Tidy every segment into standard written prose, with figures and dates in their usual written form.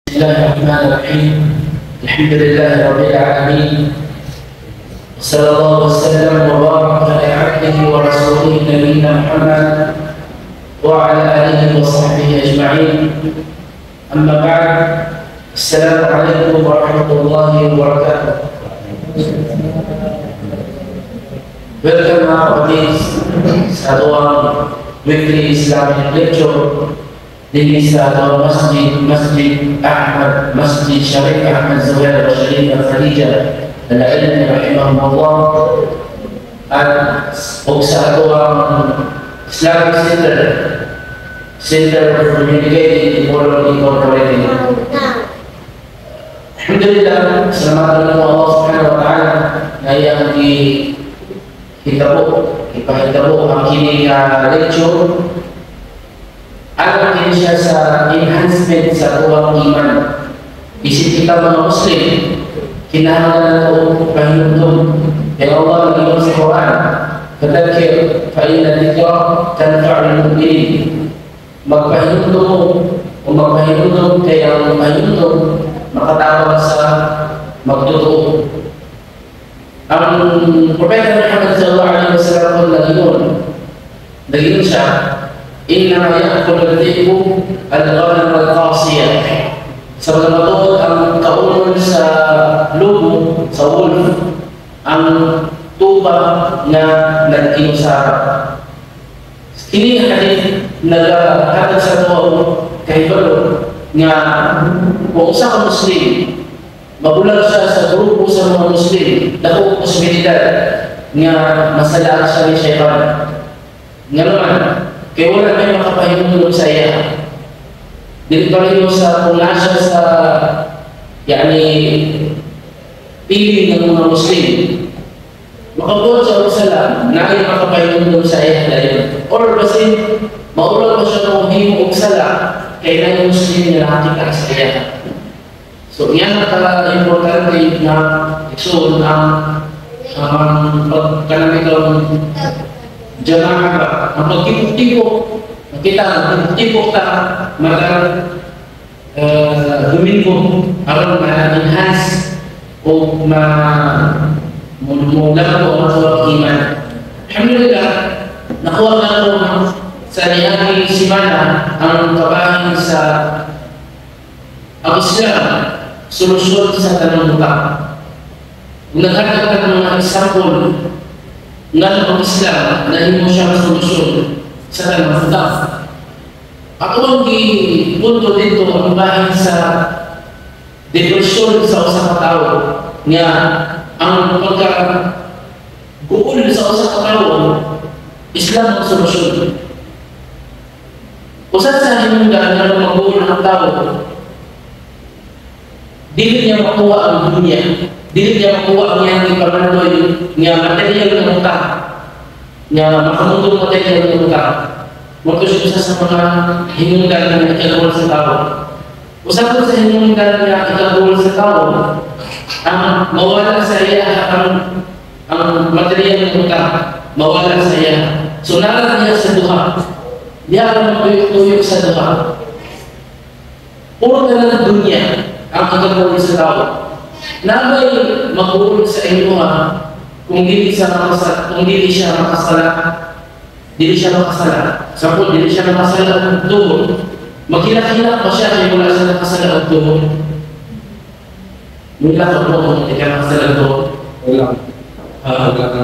الله الرحمن الرحيم. الحمد لله رب العالمين، وصلى الله وسلم وبارك على عبده ورسوله نبينا محمد وعلى آله وصحبه أجمعين. أما بعد، السلام عليكم ورحمة الله وبركاته. Welcome, mga kapatid, sa atoang weekly Islamic lecture dinhi sa atoang masjid, Masjid Ahmad, Masjid Sharif Ahmad Zuhair wa Sharif Khadija Al-Ilmi rahimahumullah, at og sa atoang Islamic Center, Center for Communicating Equality Incorporated. Alhamdulillah, salamat na Allah subhanahu wa ta'ala na iyang hitabo, ipahitabo ang kini nga lecture. Alang kini siya sa enhancement sa atuang iman. Isip kita mga Muslim, kinahanglan nato pahinumdum. Kaya Allah nag sa Quran, "Fadhakkir fa inna dhikra tanfa'ul mu'minin." Magpahinumdum mo o magpahinumdum kay ang pahinumdum makatabang sa magtotoo. Ang Propeta Muhammad sallallahu alaihi wasallam kung nagingon siya, "Innama ya'kulu al-dhi'bu al-ghanam al-qasiyah." Sa mga matuod, ang kaunon sa lobo, sa wolf, ang tuba nga nag-inusara. Kini nga hadith nagahatag sa ato kahibalo nga kung usa ka Muslim mabulag siya sa grupo sa mga Muslim, dako posibilidad nga masala siya ni syaitan. Nga naman, kay wala may makapahinumdum sa iya. Dili pareho sa kung naa siya sa yani pili ng mga Muslim. Makabuhat siya og sala, naay makapahinumdum sa iya dayon. Or basin maulag pa siya kung himo og sala kay naay Muslim nga nakakita sa iya. So, yan ang ka-importante na igsuon ang pagkanamitong jamaah ba, ang pagtipok-tipok, makita, pagtipok ta, matag Domingo, aron ma-enhance o ma mo mo lago ang atong iman. Alhamdulillah, nakuha na ko sa niaging simana ang kabahin sa ang Islam, solusyon sa tanang butang. Naghatag ka ng mga example nga ang Islam nahimo siyang solusyon sa tanang butang. Ato ang punto dito ang bahin sa depresyon sa usa ka tawo, nga ang pagka guol sa usa ka tawo, Islam ang solusyon. Usa sa hinungdan nga maguol ang tawo, dili niya makuha ang dunya, dili niya makuha ang iyang ipangandoy nga material nga butang, nga makamundong material nga butang. Mao siya usa sa mga hinungdan nga ikagol sa tao. Usa ko sa hinungdan nga ikagol sa tao, ang mawala sa iya ang material nga butang, mawala sa iya. So nara niya sa duha. Diha ka magtuyok-tuyok sa duha. Puro na lang dunya ang kagagawin sa tao. Nabay maguol sa imuha kung dili siya makasala, dili siya makasala. Sample, dili siya makasala og tuhod. Maghilak-hilak pa siya kay wala siya nakasala og tuhod. Wala ka mo kung hindi ka nakasala og tuhod. Wala.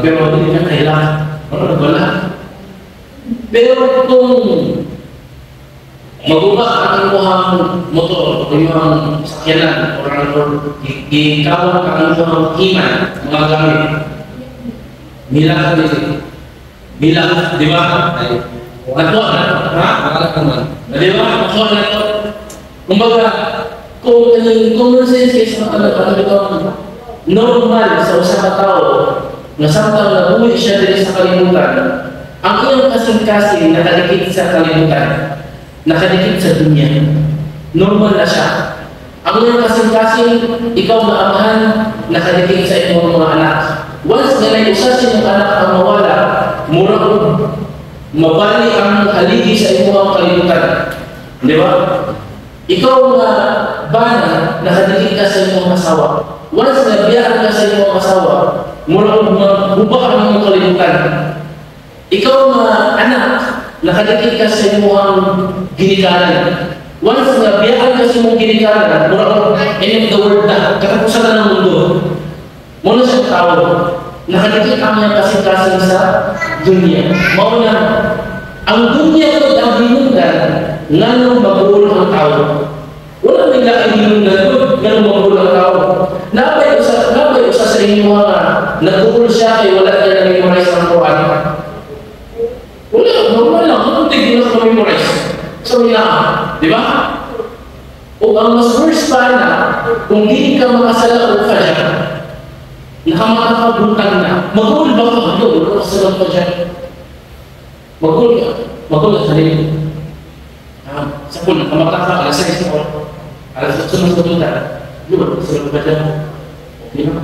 Pero dili ka kahilak. Wala. Pero kung maguba ang imuhang motor, imuhang sakyanan, or ang gikawat ang imuhang iman, mga gamit, mila ka dili. Mila, di ba? Ay, Nakuha na to, ha? wala naman. Di ba? Nakuha na to. Kumbaga, kung ang common sense kay sa mga ano ito, normal sa usa ka tawo nga samtang nabuhi siya diri sa kalibutan, ang iyang kasing-kasing nakadikit sa kalibutan, nakadikit sa dunya. Normal na siya. Ang iyang kasing-kasing, ikaw na amahan, nakadikit sa imong mga anak. Once nga usa sa inyong anak ang mawala, mura og mabali ang haligi sa imong kalibutan. Di ba? Ikaw nga bana, asawa. Once nga biyaan ka sa imong asawa, mura og maguba ang imong kalibutan. Ikaw nga anak, nakadikit ka sa imong ginikanan. Once nga biyaan ka sa imong ginikanan, mura og end of the world na, katapusan na ng mundo. Muna siya tao, nakadikit ang iyang kasing-kasing sa dunya. Mao na, ang dunya ko ang hinungdan, nganong maguol ang tao. Wala may laing hinungdan ko, nganong maguol ang tao. Nabay usa sa inyo nga, nag-uol siya kay wala niya na-memorize ang Quran. Wala, normal lang. Anong tigil na memorize? So, niya, di ba? O ang mas worst pa na, kung di ka makasala o ka dyan, nakamata ka buntag na, mag-uol ba ka? Ano, wala ka pa dyan. Mag-uol ka. Mag-uol ka sa libo. Sa pool, nakamata ka, alas 6 na alas 8 na sa buntag. Di ba, kasala pa dyan. Okay na.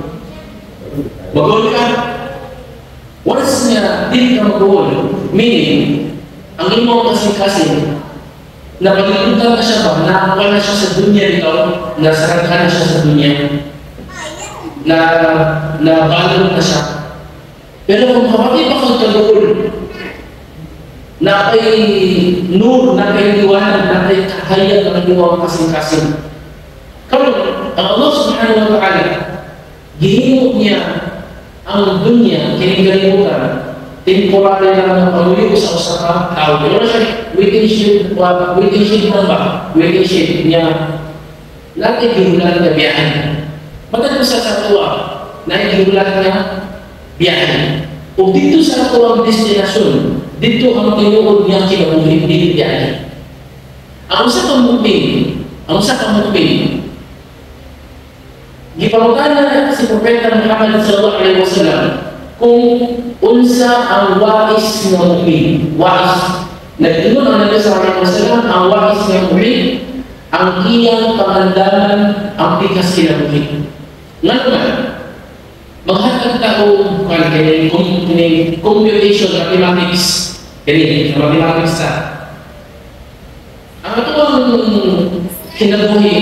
Mag-uol ka. Once niya, di ka mag-uol, meaning, ang imong kasing-kasing, napagalimutan na siya ba, nakakuha na siya sa dunya dito, nasaraghan na siya sa dunya, na nabalog na siya. Pero kung makapati pa kang kaguol, na kay nur, na kay liwanag, na kay kahayag ang imong kasing-kasing. Karon, ang Allah subhanahu wa ta'ala, gihimo niya ang dunya, kining kalibutan, temporary lang ang pamuyo sa usa ka tawo. Pero siya, waiting sheet lang ba? Waiting sheet niya, lahat ay gihulan na biyahe. Matag usa sa tuwa, na gihulan nga biyahe. O dito sa atuang destinasyon, dito ang tinuod niya kinabuhi, dili biyahe. Ang usa ka mukmin, ang usa ka mukmin, gipangutana si Propeta Muhammad sallallahu alaihi wasallam kung unsa ang wais nga mukmin. Wais. Nag-ingon ang Nabi sallallahu alaihi wasallam, ang wais nga mukmin, ang iyang pangandaman ang pikas kinabuhi. Ngano man, maghatag ta og kwan kini computation mathematics, kini mathematics sa ang atuang kinabuhi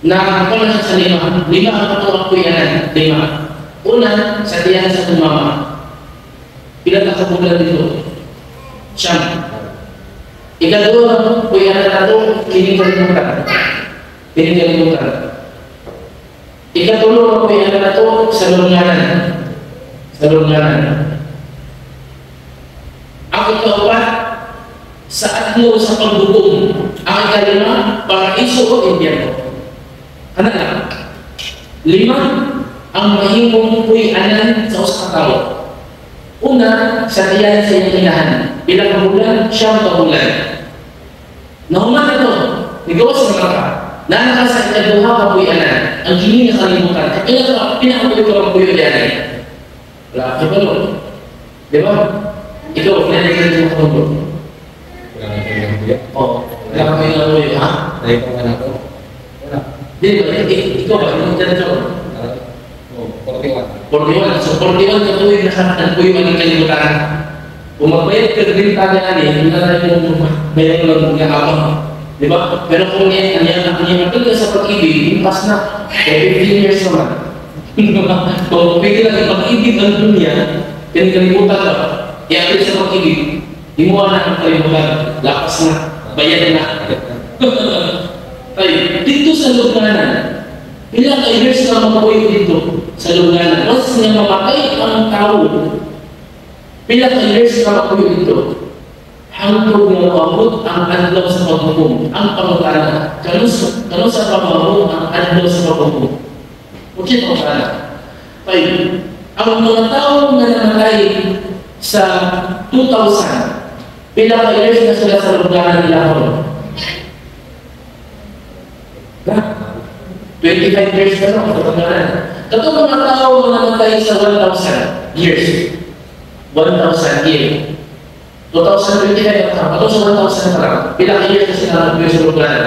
na wala siya sa lima. Lima ang katuwang kuyanan. Lima. Una, sa tiyan sa tumama. Pila ka kabulan dito? 9. Ikaduha, kuyanan nato, kining kalimutan. Kining kalimutan. Ikatulo, ang kuyanan nato, sa lungyanan. Sa lungyanan. Ang ikaapat, sa adlaw sa pagdugong. Ang ikalima, paraiso o impyerno. Ano lang? Lima, ang mahimong puy-anan sa usa ka tawo. Una, sa tiyan sa iyang inahan. Pila ka bulan? 9 ka bulan. Nahuman na to, nigawas na ka. Nana ka sa ikaduha ka puy-anan. Ang kini nga kalimutan. Kaya ka, pinakapuyo ka magpuyo diyan. Wala ka ba? Di ba? Ikaw, pinakapuyo ka magpuyo. Wala ka puyo? Oo. Wala ka puyo, ha? Wala ka puyo. Di ba? Ikaw ba? Yung dyan ito? Oh, 41. 41. So, 41 ka tuwing nagpuyo ang kalimutan. Kung magbayad ka rin tayo na hindi na tayo yung bayan lang ng habang. Di ba? Pero kung niya ka sa pag-ibig, impas na. Kaya 15 years naman. Kung pwede lang ipag-ibig ang dunya, kalimutan ka. I-apil sa pag-ibig, imuha na ang kalimutan. Lakas na. Bayad na. Ay, dito sa lugnanan, pila ka years na mapuyo dito sa lugnanan. Once nga mamatay ang tao, pila ka years na mapuyo dito, hangtod nga maabot ang adlaw sa paghukom, ang pangutana. Kano sa paghukom ang adlaw sa paghukom. Okay, pangutana. Ay, ang mga tao nga namatay sa 2000, pila ka years na sila sa lugnanan nila karon? Na? 25 years na no, katagalan. Katong mga tao na namatay sa 1,000 years. 1,000 years. 2025 ka, katong sa 1,000 ka lang. Pila ka years na sila nagpuyo sa lugaran?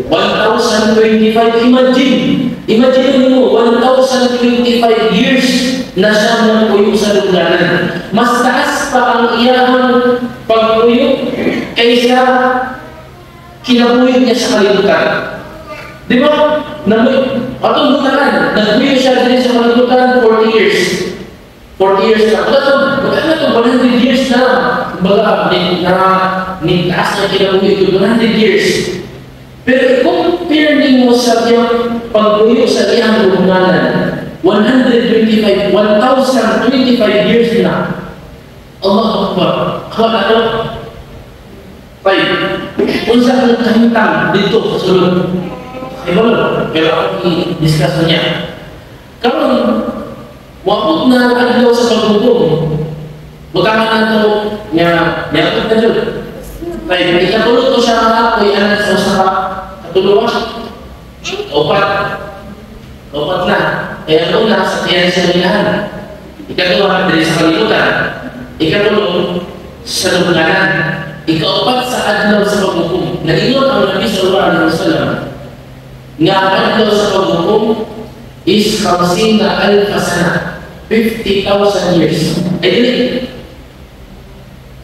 1,025. Imagine! Imagine mo, 1,025 years na siya nagpuyo sa lugaran. Mas taas pa ang iyang pagpuyo kaysa kinabuhi niya sa kalibutan. Di ba? Atong butangan, nagbuyo siya din sa kalibutan 40 years. 40 years na. Wala na ito, 100 years na. Kumbaga, na, ni taas na kinabuhi ito, 100 years. Pero i-compare nimo sa iyang pagbuyo sa iyang lubnganan, 125, 1,025 years na. Allah Akbar. Kawa na ito. Five. Unsa ang kahintang dito sa sulod? Ay pero ako i-discuss niya. Karon, wapot na adlaw sa paghukom. Butangan na ito nga, niabot na jud. Kay ikatulo to siya nga apoy anak sa usa ka katuluan. Upat. Upat na. Kaya ang una sa tiyan sa minahan. Ikaduha diri sa kalibutan. Ikatulo sa lubnganan. Ikaupat sa adlaw sa paghukom. Nag-ingon ang Nabi sallallahu alaihi wasallam nga ang adlaw sa paghukom is khamsina alfa sana. 50,000 years. Ay, dili.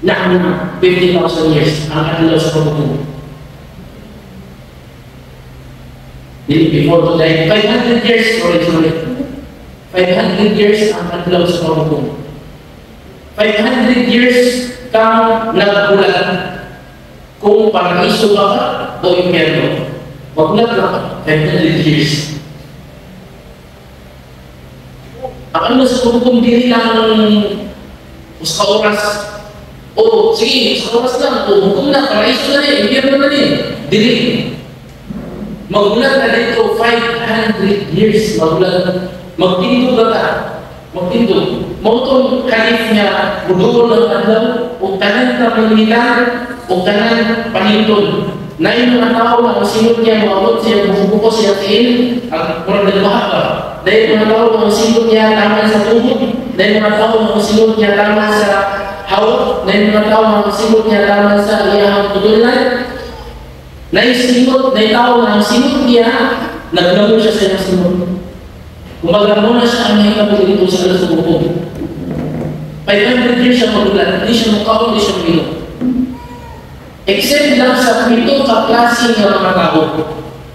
Naam, 50,000 years ang adlaw sa paghukom. Dili, before to die, 500 years, sorry, sorry. 500 years ang adlaw sa paghukom. 500 years kang nagbulat kung paraiso ba ka o impyerno. Magbulat lang ka, 500 years. Ang ano sa paghukom, dili lang usa ka oras. O, sige, usa ka oras lang. O, hukom na, paraiso na rin, impyerno na rin. Dili. Magbulat na dito 500 years. Magbulat. Magtindog na ka. Magtindog. Mao tong hadith niya, muduol ng adlaw, o tanan ka pangitan, o tanan panintod. Na yung mga tao na ang sinod niya, maabot siya, buko siya tiin, ang murag nagbaha ba? Dahil mga tao na ang sinod niya, tama sa tuhod. Dahil mga tao na ang sinod niya, tama sa hawak. Dahil mga tao na ang sinod niya, tama sa iyang tudulan. Naisinod, na tao na ang sinod niya, nagnamo siya sa iyang sinod. Kumbaga muna siya ang nahitabo dito sa alas ng hukom. 500 years siya magulat, hindi siya mukaon, hindi siya minum. Except lang sa pito ka klase ng mga tao.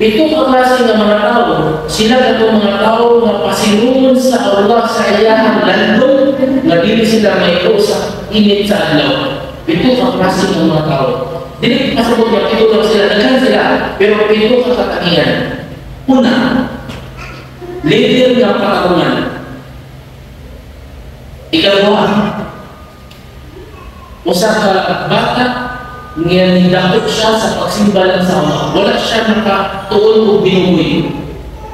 Pito ka klase ng mga tao, sila katong mga tao nga pasilungon sa Allah sa iyahang landong, nga dili sila may sa init sa adlaw. Pito ka klase ng mga tao. Dili pasabot nga pito lang sila, daghan sila, pero pito ka katangian. Una, leader ng katarungan. Ikaduha, usa ka bata nga nidakop siya sa pagsimba lang sa Ama. Wala siya nakatuon og binuhoy.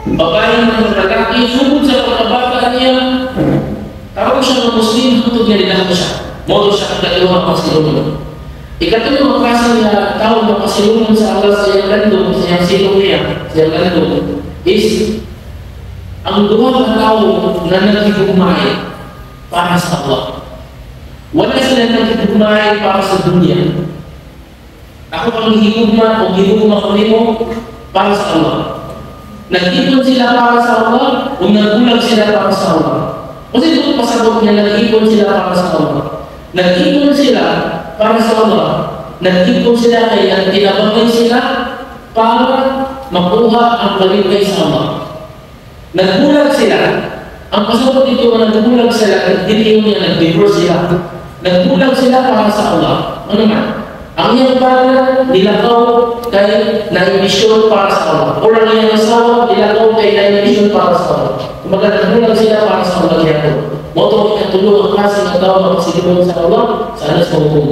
Babae ng lalaki, sugod sa pagkabata niya, tarong siya ng Muslim, hangtod niya nidakop siya. Modo siya ang katuwa ang pasilungon. Ikatulo ang klase nga tao na pasilungon sa Allah sa iyang landong, sa iyang silong niya, sa iyang landong, is ang duha ka tawo na naghigugmay para sa Allah. Wala sila naghigugmay para sa dunya. Ako ang higugma o higugma ko nimo para sa Allah. Nag-ipon sila para sa Allah o nagbulag sila para sa Allah. Kasi doon pasabot niya, nag-ipon sila para sa Allah. Nag-ipon sila para sa Allah. Nag-ipon sila kaya nagtinabangay sila para makuha ang kalipay sa Allah. Nagbulag sila. Ang pasabot dito na nagbulag sila, hindi yun niya, nag-divorce sila. Nagbulag sila para sa Allah. Ano man? Ang iyang bana, nilakaw kay naimisyon para sa Allah. O ang iyang asawa, nilakaw kay naimisyon para sa Allah. Kumbaga, nagbulag sila para sa Allah niya. Moto, ikatulong ang klase ng tao na pasilungon sa Allah sa alas ng hukom.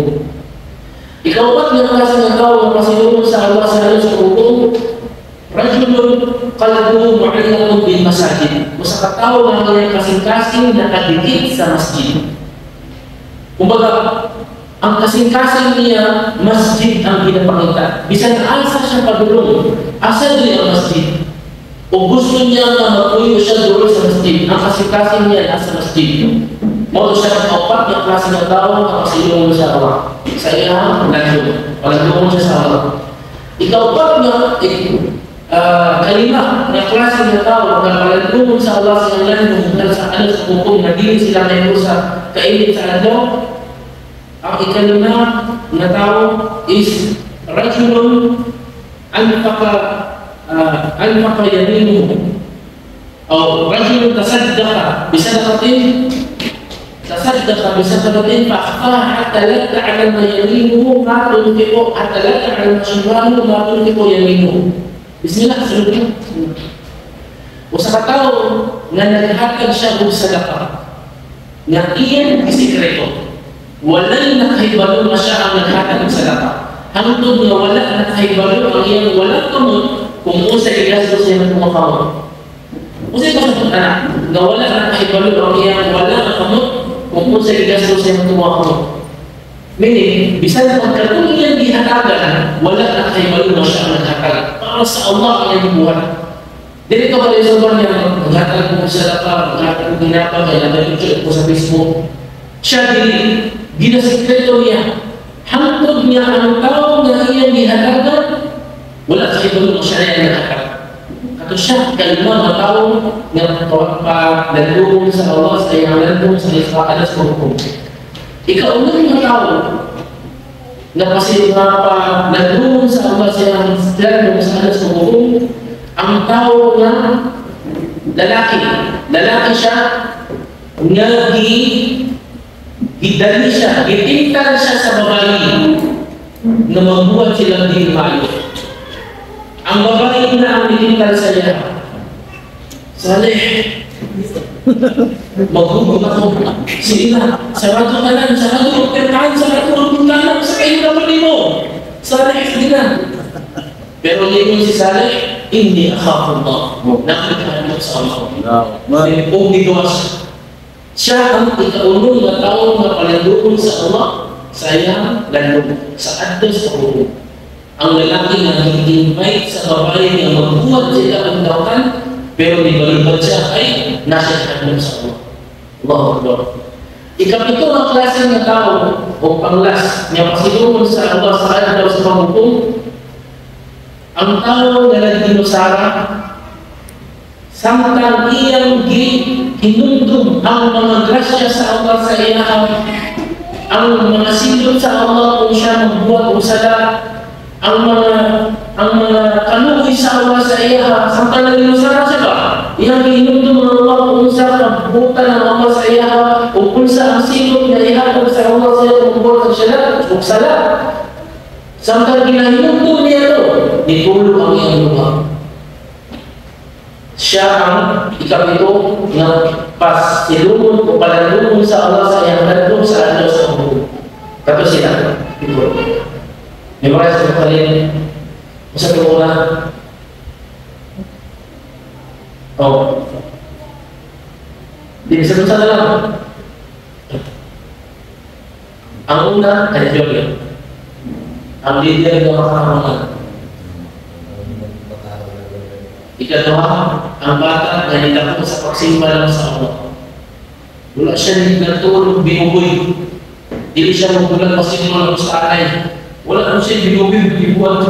Ikaupat ng klase ng tao na pasilungon sa Allah sa alas ng hukom, rajulun qalbuhu mu'allaqun bil masajid. Usa ka tawo nga ang iyang kasing-kasing nakadikit sa masjid. Kumbaga, ang kasing-kasing niya, masjid ang ginapangita. Bisan asa siya padulong, asa dili ang masjid. O gusto niya nga magpuyo siya doon sa masjid, ang kasing-kasing niya nasa masjid. Mao siya ang kaupat nga klase ng tao nga pasilungon sa Allah. Sa iyang landong, palandungon siya sa Allah. Ikaupat nga kalima nga klase ng tao nga palandungon sa Allah sa iyang landong, sa ano sa hukom nga dili sila may sa kainit sa adlaw. Ang ikalima nga tao is rajulun anfaqa anfaqa yaminuhu aw rajulun tasaddaqa bisadaqatin fa akhfaha hatta la ta'lama yaminuhu ma tunfiqu, hatta la ta'lama shimaluhu ma tunfiqu yaminuhu. Bismillah, sunod ka. Usa ka tawo nga naghatag siya og sadaka nga iyang gisikreto. Walay nakahibalo nga siya ang naghatag og sadaka. Hangtod nga wala nakahibalo ang iyang walang kamot kung unsa gigastos niya ng mga kamot. Unsa ba sa anak nga wala nakahibalo ang iyang wala nga kamot kung unsa gigastos niya ng mga kamot? Meaning, bisan pagkatong iyang gihatagan, wala nakahibalo nga siya ang naghatag. Para sa Allah ang iyang gibuhat. Dili ka ba sa niya maghatag mo sa sadaka, maghatag mo ginapa, kaya nagpicture ko sa Facebook. Siya dili, ginasikreto niya. Hangtod niya ang tao nga iyang gihatagan, wala sa kahibalo nga siya na iyang naghatag. Kato siya, kalima nga tao nga pa sa Allah sa iyang landong sa iyang sa hukom. Ikaunang nga tao nga kasi nga pa landong sa Allah sa iyang landong sa alas sa hukom, ang tao nga lalaki, lalaki siya nga gidali siya, gitintal siya sa babae na magbuhat silang di maayo. Ang babae na ang gitintal sa iya. "Saleh, maghubog ako. Sige na, sarado ka lang, sarado ang pertahan, sarado ang bintana, sa kayo naman mo. Saleh, sige na." Pero lingon si Saleh, "Inni akhafullah." Nakikita sa Allah. Kung gigawas siya ang ikaunong nga tao nga palanduon sa Allah sa iyang landong sa adto sa hukom. Ang lalaki nga nag-invite sa babae nga magbuhat sila ang dawatan, pero nibalibad siya ay nasa hadlok sa Allah. Allahu Akbar. Ikapito nga klase nga tao o panglas nga pasilungon sa Allah sa adlaw sa panghukom, ang tao nga naghinusara samtang iyang gi hinumdum ang mga grasya sa Allah sa iyang, ang mga silot sa Allah kung siya magbuhat og sala, ang mga kaluoy sa Allah sa iya. Samtang naghinusara siya ba, iyang gihinumdum ang Allah kung unsa kabutan ang Allah sa iya ug unsa ang silot nga ihatag sa Allah sa iya kung magbuhat og sala og sala. Samtang ginahinumdum niya to, nitulog ang iyang luha. Siya ang ikapito nga pasilungon o palandungon sa Allah sa iyang landong sa adlaw sa hukom. Kato sila. Ito. Memorize ko kalin. Usa ka una. Oh. Di bisa na lang. Ang una ay Jordan. Ang leader ng makamangan. Ikaduha, ang bata nga nilako sa pagsimba lang sa Allah. Wala siya nagtulog binugoy. Dili siya magulang pasimba lang sa anay. Wala ko siya binugoy, bibuhat.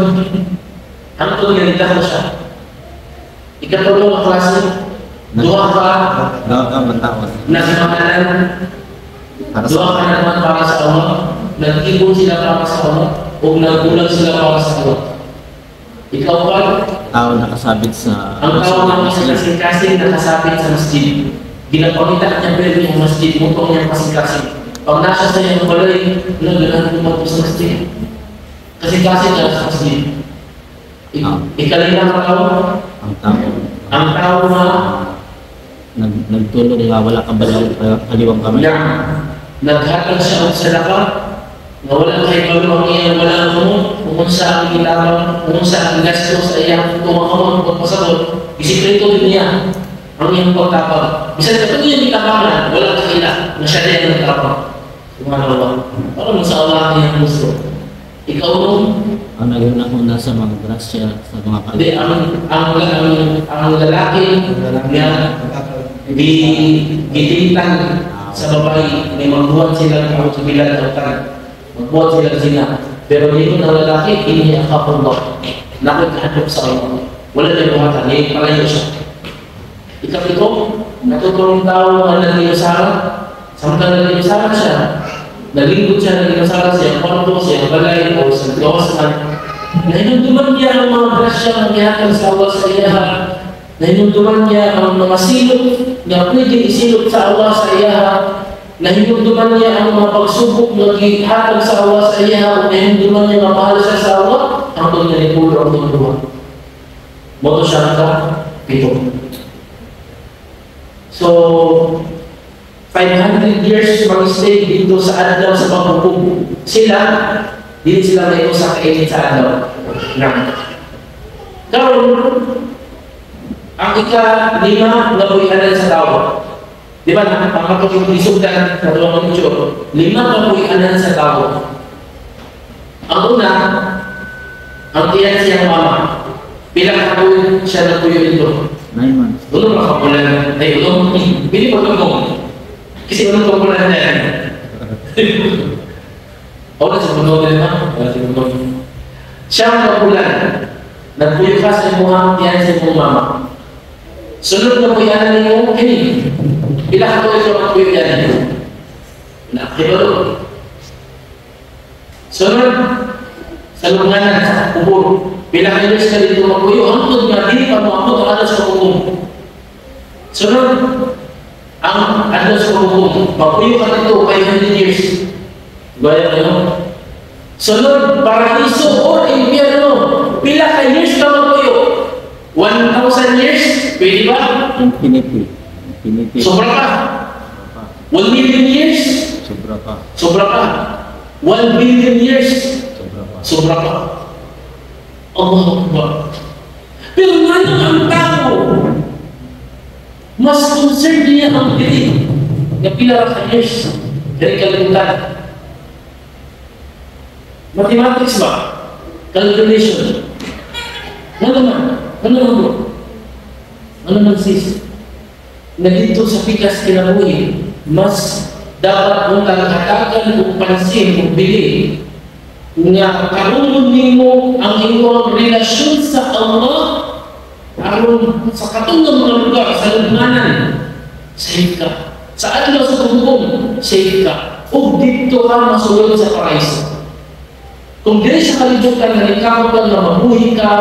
Hangtod nga nilako siya. Ikatulo nga klase, duha ka Duha ka bantaon. Nagmahalan, Para duha sa ka naman para sa Allah, nag-ibon sila para sa Allah, o nagkulang sila para sa Allah. Ikaw pa, Tao nakasabit sa ang tao nga sa kasing-kasing nakasabit sa masjid. Ginapangita niya pero yung masjid, mutong niyang kasing-kasing. Pag nasa sa iyang balay, naganahan ko sa masjid. Kasing-kasing na sa masjid. Ikalima nga tao, Ang tao ang tao nga nagtulong nga wala kabalo kaliwang kamay. Na naghatag siya og sadaka nga wala kay balo ang iyang wala kamot kung unsa ang gitabang, kung unsa ang gasto sa iyang tuwang kamot. Kung pasabot, isikreto din niya ang iyang pagtabang. Bisan katong iyang gitabangan, wala kaila na siya din ang nagtabang. Subhanallah, para man sa Allah ang iyang gusto. Ikaw nung Ang naghuna-huna sa mga grasya sa mga Hindi, ang lalaki nga di gitintang sa babae, may magbuhat sila ng bilang ng magbuhat sila zina. Pero dito ng lalaki, "Inni akhafullah." Nakikahadlok sa Allah. Wala na buhatan, ngayon palayo siya. Ikapito, natutulong tao nga naghinusara. Samtang naghinusara siya, nalingkod siya, naghinusara siya, kwarto, siya balay, o sa gawas man. Nahinumduman niya ang mga grasya nga gihatag sa Allah sa iyaha. Nahinumduman niya ang mga silot nga pwede isilot sa Allah sa iyaha. Nahinumduman niya ang mga pagsubok nga gihatag sa Allah sa iyaha. Ug nahinumduman niya nga mahal siya sa Allah hangtod nga nipulo ang iyang luha. Mao to siya ka pito. So, 500 years mag-stay dito sa adlaw sa paghukom. Sila, dili sila may usa ka init sa adlaw. Na. Karon, ang ika-lima nga buy-anan sa tao. Di ba, ang katong isugdan sa tuwang lecture, lima ka buy-anan sa tao. Ang una, ang tiyan siyang mama. Pila ka tuig siya nagpuyo dito? 9 months. Unom ra ka bulan. Ay, unom. Pili pa unom. Kasi unom ka bulan na yan. O, na si Bruno din ha? Wala si Bruno. Siya ang kabulan. Nagpuyo ka sa imuhang tiyan sa imong mama. Sunod na buyanan nimo, kini. Pila ka tuig ka magpuyo yan? Wala kahibalo. Sunod, sa lubnganan, sa kubur. Pila ka years ka dito magpuyo, hangtod nga dili pa moabot ang adlaw sa hukom. Sunod, ang adlaw sa hukom, magpuyo ka dito 500 years. Gaya kayo? Sunod, paraiso or impyerno. Pila ka years ka magpuyo? 1,000 years? Pwede ba? Infinity. Infinity. Sobra pa. 1 million years? Sobra pa. Sobra pa. 1 billion years? Sobra pa. Sobra pa. Allahu Akbar. Pero ngayon ang tao, mas concerned niya ang dili nga pila ra ka years diri kalibutan. Mathematics ba? Calculation. Ano man? Ano man, bro? Ano man, sis? Na dito sa pikas kinabuhi, mas dapat mong hatagan og pansin ug bili nga karon nimo ang imong relasyon sa Allah aron sa katong mga lugar sa lubnganan, safe ka. Sa adlaw sa paghukom, safe ka, ug dito ka masulod sa paraiso. Kung dili sa kalibutan na ikaw ka nga mabuhi ka,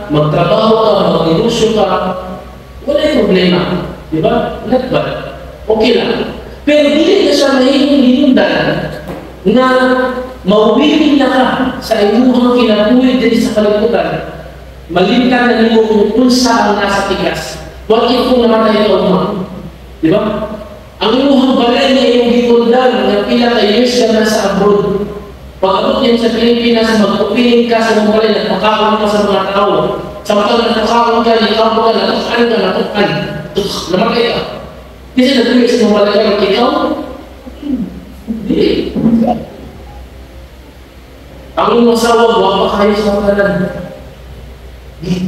magtrabaho ka, magnegosyo ka, wala yung problema. Di ba? Not bad. Okay lang. Pero dili na siya mahimong hinungdan na mawili na ka sa imuhang kinabuhi diri sa kalibutan. Malimtan na nimo kung unsa ang nasa tikas. What if kung namatay ka ugma? Di ba? Ang imuhang balay nga imong gitundan nga pila ka years ka na sa abroad. Pag abot niya sa Pilipinas, mag-opening ka sa mga balay, nagpakaon ka sa mga tao. Samtang nagpakaon ka, ikaw ka, natukan ka, natukan. Namatay ka. Di siya nag sa mga balay ka, ikaw? Hindi. Ang imong asawa, wa pa kayo sa mga tanan.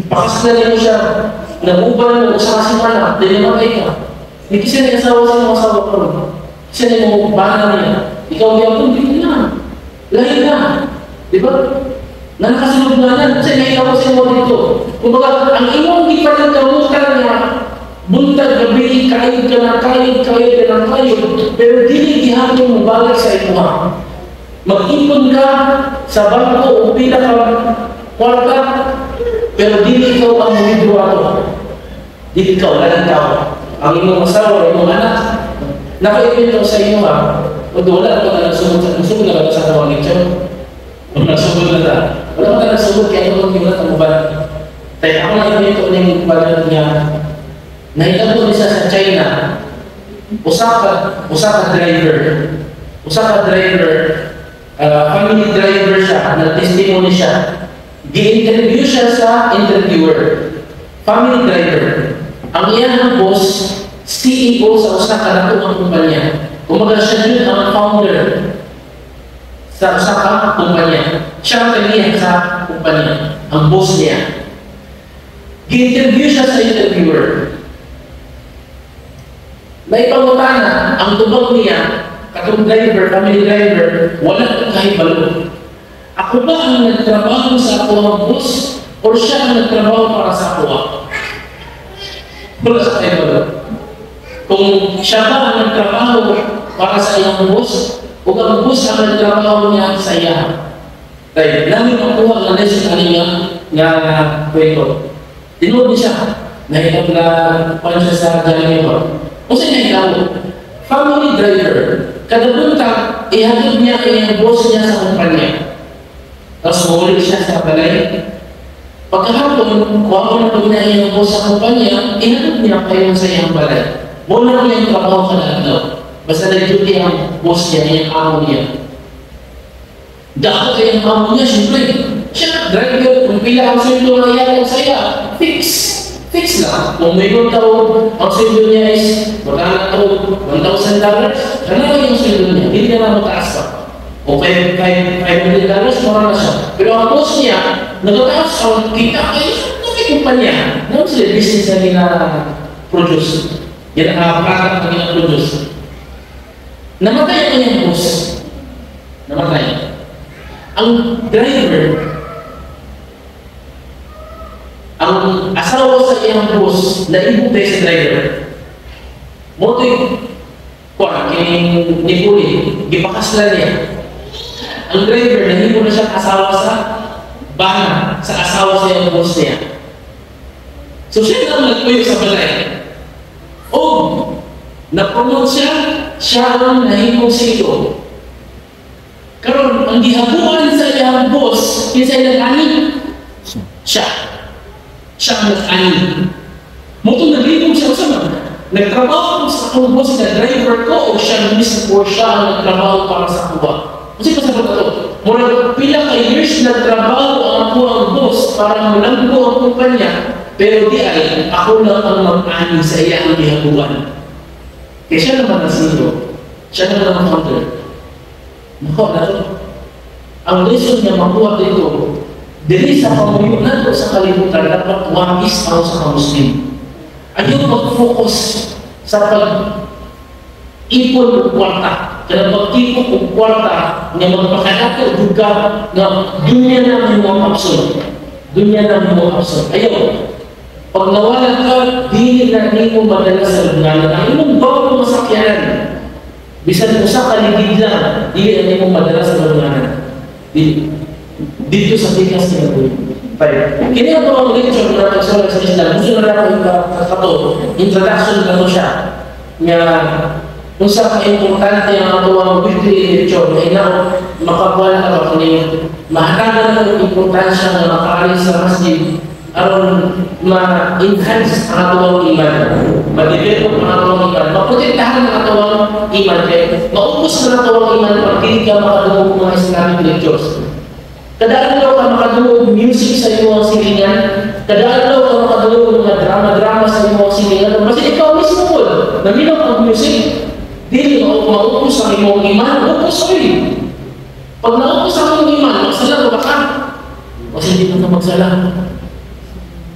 Pakaslan mo siya, naguban mo, usa ka semana, di namatay ka. Hindi siya nag-asawa sa mga asawa ko. Siya na yung bana niya. Ikaw gyapon, di na. Lahi na. Di ba? Na nakasunod na yan. Kasi nakita ko sa imo dito. Kumbaga, ang imong gipaningkamutan nga buntag gabi, kayod ka ng kayod, kayod ka ng kayod, pero dili gihapon mo balik sa imuha. Mag-ipon ka sa bangko o pila ka kwarta, pero dili ikaw ang withdraw ato. Dili ikaw, laing tao. Ang imong asawa, imong anak, naka-ipin sa inyo ha. O wala pa ka nagsugod sa nagsugod na ba sa tawang lecture? O nagsugod na ta? Wala pa ka nagsugod kaya ito yung wala mo ba? Kaya ako na ito ning balot niya. Nahitabo ni siya sa China. Usa ka driver, family driver siya, nag-testimony siya. Gi-interview siya sa interviewer. Family driver. Ang iyang boss, CEO sa usa ka dako kumpanya. Kumbaga siya yun ang founder sa usa ka kumpanya. Siya ang kaniya sa kumpanya, ang boss niya. Gi-interview siya sa interviewer. Naipangutana, ang tubag niya, katong driver, family driver, wala kang kahibalo. Ako ba ang nagtrabaho sa ako ang boss or siya ang nagtrabaho para sa ako? Wala sa kahibalo. Kung siya ba ang nagtrabaho para sa iyang boss o ang boss ang nagtrabaho niya sa iya. Kay namin makuha nga lesson ani nga nga kwento. Tinuod ni siya. Nahitabo na kuan siya sa Jollibee. Unsa niya hitabo? Family driver. Kada buntag, ihatod niya ang iyang boss niya sa kumpanya. Tapos mahuli siya sa balay. Pagkahapon, kuha ko na pag na iyang boss sa kumpanya, ihatod niya kayo sa iyang balay. Muna niya yung trabaho kada adlaw. Basta nag-duty ang boss niya, iyang amo niya. Dako kay ang amo niya, siyempre. Siya, driver, kung pila ang sweldo nga iya sa iya, fix. Fix lang. Kung may tao, ang sweldo niya is, wala na to, $1,000, ano yung sweldo niya? Hindi na lang mataas pa. O $500, mura na siya. Pero ang boss niya, nagataas ang kita kay may kumpanya. Ano sila business na nila produce? Yan ang product na nila produce. Namatay ang kanyang boss. Namatay. Ang driver, ang asawa sa iyang boss, naibog tayo sa driver. Moto'y, kuwan, kining nipuli, gipakaslan niya. Ang driver, nahimo na siya asawa sa bana, sa asawa sa iyang boss niya. So siya na ang nagpuyo sa balay. O, na-promote siya, siya ang nahimong CEO. Karon ang gihabuan sa iyang boss, kinsa ilang ani? Siya. Siya ang nag-ani. Motong naglibog siya sa man. Nagtrabaho ko sa akong boss na driver ko o siya mismo o siya ang nagtrabaho para sa kuha. Kasi pasabot na to. Murag pila ka years nagtrabaho ang ako ang boss para mulambo ang kumpanya, pero di ay ako lang ang mag-ani sa iya ang gihabuan. Kaya siya naman ang CEO. Siya naman ang founder. Nako, na to. Ang lesson niya makuha dito, dili sa pamuyo nato sa kalibutan, dapat wagis ang sa ka-Muslim. Ayaw mag-focus sa pag-ipon og kwarta. Kaya pagtipok og kwarta, nga magpakadako jud ka nga dunya na ang imong kapsul. Dunya na ang imong kapsul. Ayaw. Pag nawala ka, dili na nimo madala sa lubnganan. Ang imong bago masakyanan, bisan usa ka ligid lang, dili na nimo madala sa lubnganan. Dili. Dito sa tikas nga buhi. Kini ang mga lecture na nagsulat sa Islam, gusto na lang kato, introduction na to siya. Nga, unsa ka importante ang atoang weekly lecture, na inaw, makabuhan ka ba kini, mahatagan na ang importansya nga makaali sa masjid, aron ma-enhance ang atoang iman, ma-develop ang atoang iman, maprotektahan ang atoang iman, kaya maubos na atoang iman pag dili ka makadungog mga Islamic lectures. Kada adlaw ka makadungog music sa imong silingan, kada adlaw ka makadungog mga drama-drama sa imong silingan, kasi ikaw mismo po, naminaw ang music, dili maupos ang imong iman, upos oy. Pag naupos ang imong iman, magsala ba ka? Kasi hindi ka magsala.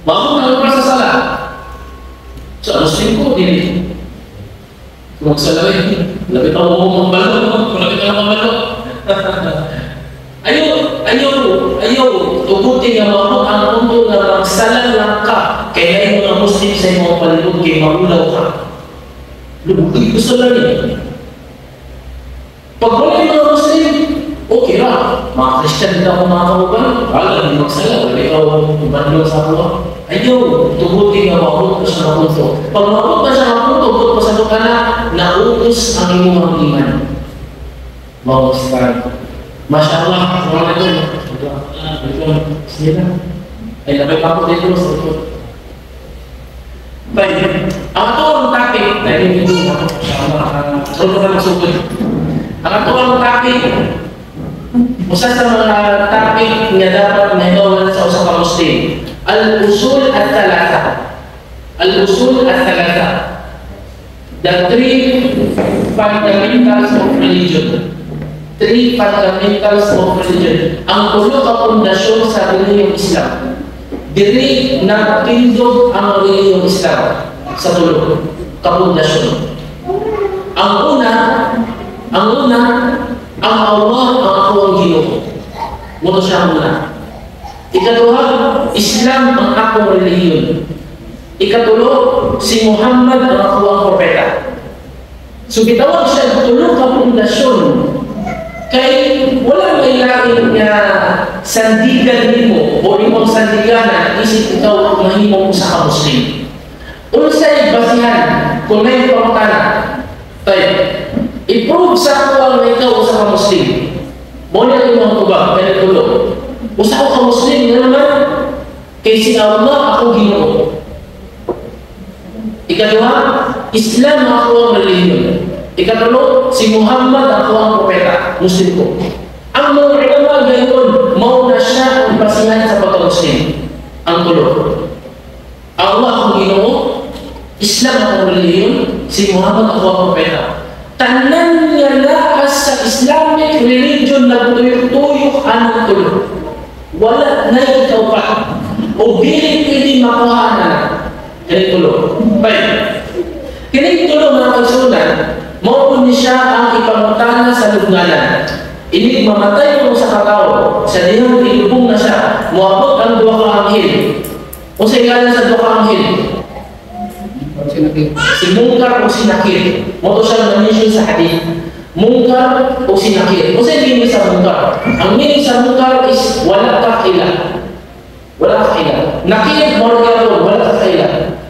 Maupos na ang sa sala. Sa alas 5, dili. Magsala eh. Lapit ako mambalo. Lapit ako mambalo. Ayaw, ayaw, ayaw, tugutin nga mao ang punto nga magsala lang ka kay lain mga Muslim sa imong palibot kay maulaw ka. Lubog gusto lang eh. Pag wala yung mga Muslim, okay ra. Mga Christian din ako mga kauban, wala hindi magsala, wala ikaw ibadlo sa ako. Ayaw, tugutin nga maabot ko sa mapunto. Pag maabot pa siya mapunto, abot pa sa ka na, naubos ang imong iman. Mao start. Masya Allah, Assalamualaikum. Bismillah. Ay, labay pa ako dito sa likod. Baik. Ang ato ang topic, dahil ito, Insya Allah, sunod na magsugod. Ang ato ang topic, usa sa mga topic nga dapat nahibawan sa usa ka Muslim, al-usul at-thalatha. Al-usul at-thalatha. The three fundamentals of religion. Three fundamentals of religion. Ang tulo ka pundasyon sa relihiyong Islam. Diri natindog ang relihiyong Islam sa tulo ka pundasyon. Ang una, ang Allah ang ako ang Ginoo. Mo siya ang una. Ikaduha, Islam ang akong relihiyon. Ikatulo, si Muhammad ang ako ang propeta. So gitawag siya tulo ka pundasyon. Kay wala may lain nga sandigan nimo o imong sandiganan isip ikaw mahimong usa ka Muslim. Unsay basihan kung may pangutana? Tay, i-prove sa ako ang ikaw usa ka Muslim. Mo na imong tubag kani tulo. Usa ko ka Muslim nga naman kay si Allah ako Ginoo. Ikaduha, Islam ako ang relihiyon. Ikatulo, si Muhammad ako ang propeta, Muslim ko. Ang mga ulama gayon, mao na siya ang basihan sa pagka-Muslim. Ang tulo. Allah akong Ginoo, Islam akong relihiyon, si Muhammad ako ang propeta. Tanan nga naa sa Islamic religion nagtuyok-tuyok anang tulo. Wala na ikaw pa. O dili pwede makuha na. Kini tulo. Baik. Kini tulo, mga kaigsuonan, mao po ni siya ang ipangutana sa lubnganan. Inig mamatay mo sa katao, sa dihang ilubong na siya, moabot ang duha ka anghel. Unsay ngalan sa duha ka anghel? Si Munkar o si Nakir. Mao to siya na-mention sa hadith. Munkar o si Nakir. Unsay meaning sa Munkar? Ang meaning sa Munkar is wala ka kaila. Wala ka kaila. Nakir, mao gyapon, wala ka kaila.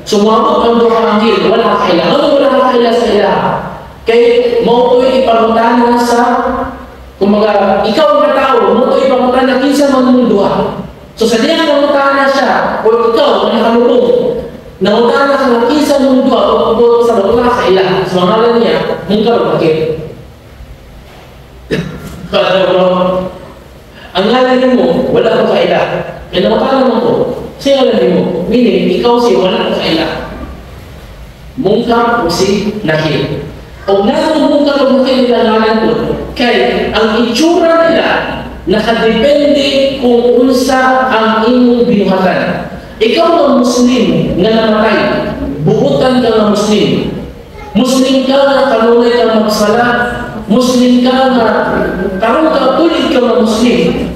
So moabot ang duha ka anghel, wala ka kaila. Ano wala ka kaila sa ilaha? Kay mao to'y ipangutana sa, kumbaga, ikaw nga tao, mao to'y ipangutana kinsa man mong duha. So sa dihang mangutana siya, o ikaw nga nakalubong, nangutana ka nga kinsa mong duha, o sa wala ka kaila. Sa mga niya, Munkar o Nakir. Kada bro, ang ngalan mo, wala kang kaila. Kaya nangutana mo ko, siya ngalan mo, meaning, ikaw si wala kang kaila. Munkar o si Nakir. O nganong Munkar o Nakir nila ngalan ko, kay ang itsura nila nakadepende kung unsa ang imong binuhatan. Ikaw nga Muslim nga namatay, buutan ka nga Muslim. Muslim ka nga kanunay ka magsala, Muslim ka nga karon ka tulig ka nga Muslim.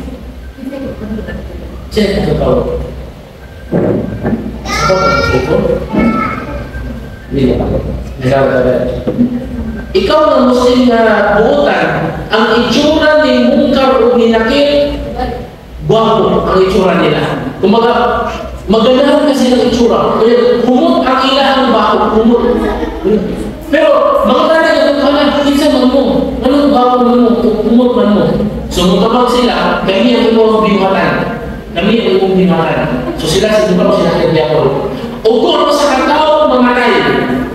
Sino ka tawag? Ako ang cellphone? Hindi na. Ikaw nga Muslim nga buutan, ang itsura ni Munkar o ni Nakir, gwapo ang itsura nila. Kumbaga, magandang kasi ng itsura. Kaya humot ang ilahang bako, humot. Pero, mga tanay ka na, kinsa man mo, anong bako mo, humot man mo. So, mutabang sila, kami ang imong binuhatan. Kami ang imong binuhatan. So, sila si Munkar o si Nakir gyapon. O kung sa katao mamatay,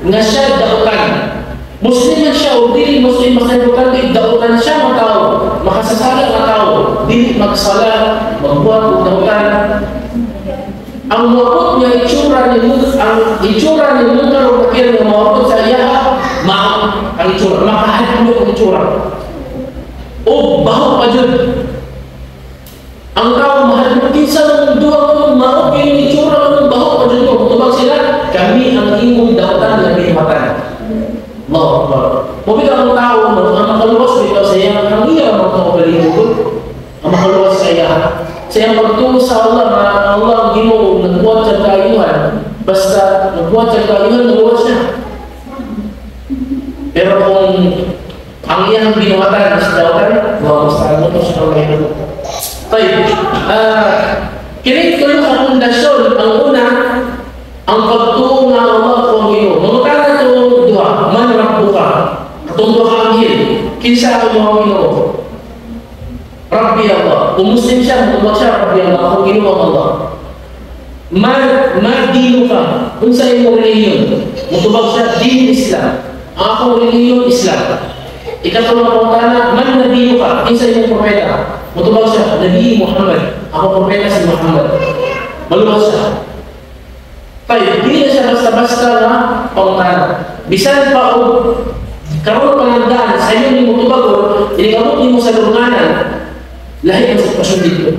nga siya dautan. Muslim man siya o dili Muslim, basta importante dautan siya mga tao, makasasala nga tao, dili magsala, magbuhat og dautan. Ang moabot nga itsura ni ang itsura ni Munkar o Nakir nga moabot sa iya, mao ang itsura, makahadlok ang itsura. O baho pa jud. Ang tao mahadlok, kinsa man duha ko mao kini itsura ng baho pa jud ko. Mutubag sila, kami ang imong dautan nga binuhatan. Allahu Akbar. Mabig ang tao, no, ang makaluwas bitaw sa iyang, ang iya ang magkaugalingod, ang makaluwas sa iya. Sa iyang pagtuo sa Allah, nga ang Allah ang Ginoo, nagbuhat siya kaayuhan, basta nagbuhat siya kaayuhan, nagbuhat siya. Pero kung ang iyang binuhatan is dautan, basta mo to sa Allah. Tay, kini tulo ka pundasyon. Ang una, ang pagtuo nga Allah ko ang Ginoo. Mangutana to duha, man rabbuka? Atong duha ka anghel, kinsa ako mo ang Ginoo? Rabbi Allah. Kung Muslim siya, mutubag siya, Rabbi Allah, ako Ginoo ang Allah. Ma dinuka? Unsa imong relihiyon? Mutubag siya, din Islam. Ang akong relihiyon, Islam. Ikatulong pangutana, man nabiyuka? Kinsa imong propeta? Mutubag siya, Nabi Muhammad. Ako propeta si Muhammad. Maluwas siya. Tay, di na siya basta-basta na pangutana. Bisan pa og karon panandaan sa inyo ni mutubagon, inikabot nimo sa lubnganan, lahi ang sitwasyon dito.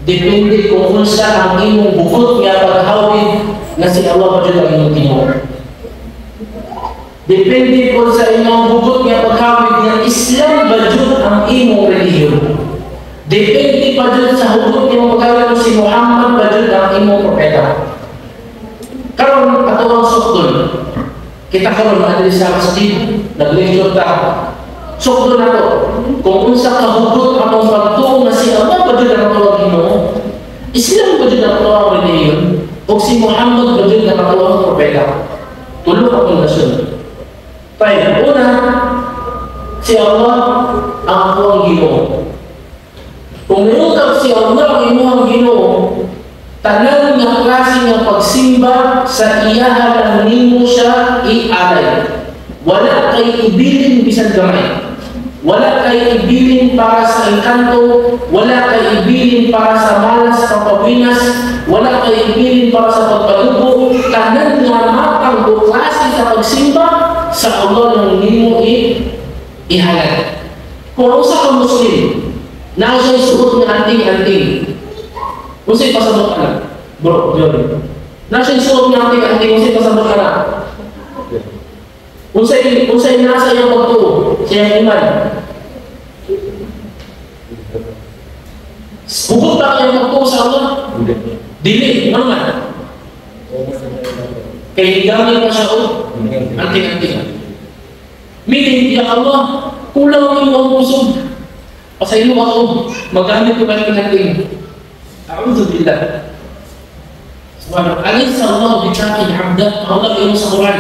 Depende kung unsa ang imong bukod nga paghawid nga si Allah pa jud ang imong Ginoo. Depende kung sa imong bukod nga paghawid nga Islam ba jud ang imong relihiyon. Depende pa jud sa hugot nga paghawid si Muhammad ba jud ang imong propeta. Karon ato ang sukdon. Kita karon adili sa masjid, nag-lecture ta. Sukdo na to. Kung unsa ka hugot atong pagtuo nga si Allah ba jud ang atuang Ginoo? Islam ba jud ang atuang relihiyon? O si Muhammad ba jud ang atuang propeta? Tulo ka pundasyon. Tayo, una, si Allah ang atuang Ginoo. Kung niutang si Allah ang imuhang Ginoo, tanan nga klase nga pagsimba sa iyaha lang nimo siya ialay. Wala kay ibilin bisan gamay. Wala kay ibilin para sa engkanto, wala kay ibilin para sa malas papawinas, wala kay ibilin para sa pagpadugo. Tanan nga matang o klase sa pagsimba sa Allah lang nimo ihalad. Kung usa ka Muslim, naa siya suot nga anting-anting. Unsay pasabot ana? Bro, Johnny. Naa siya suot nga anting-anting, unsay pasabot ana? Unsay unsay nasa iyang pagtuo, sa iyang iman? Hugot ba ang iyang pagtuo sa Allah? Dili, ano man? Kay gamit pa siya og anting-anting. Meaning, ya Allah, kulang ang iyong pusod. Pasaylo ako, magamit ko ba ng anting? A'udhu billah. Subhanallah. Alaysa Allah bikafin 'abda? Allah kayo sa Quran.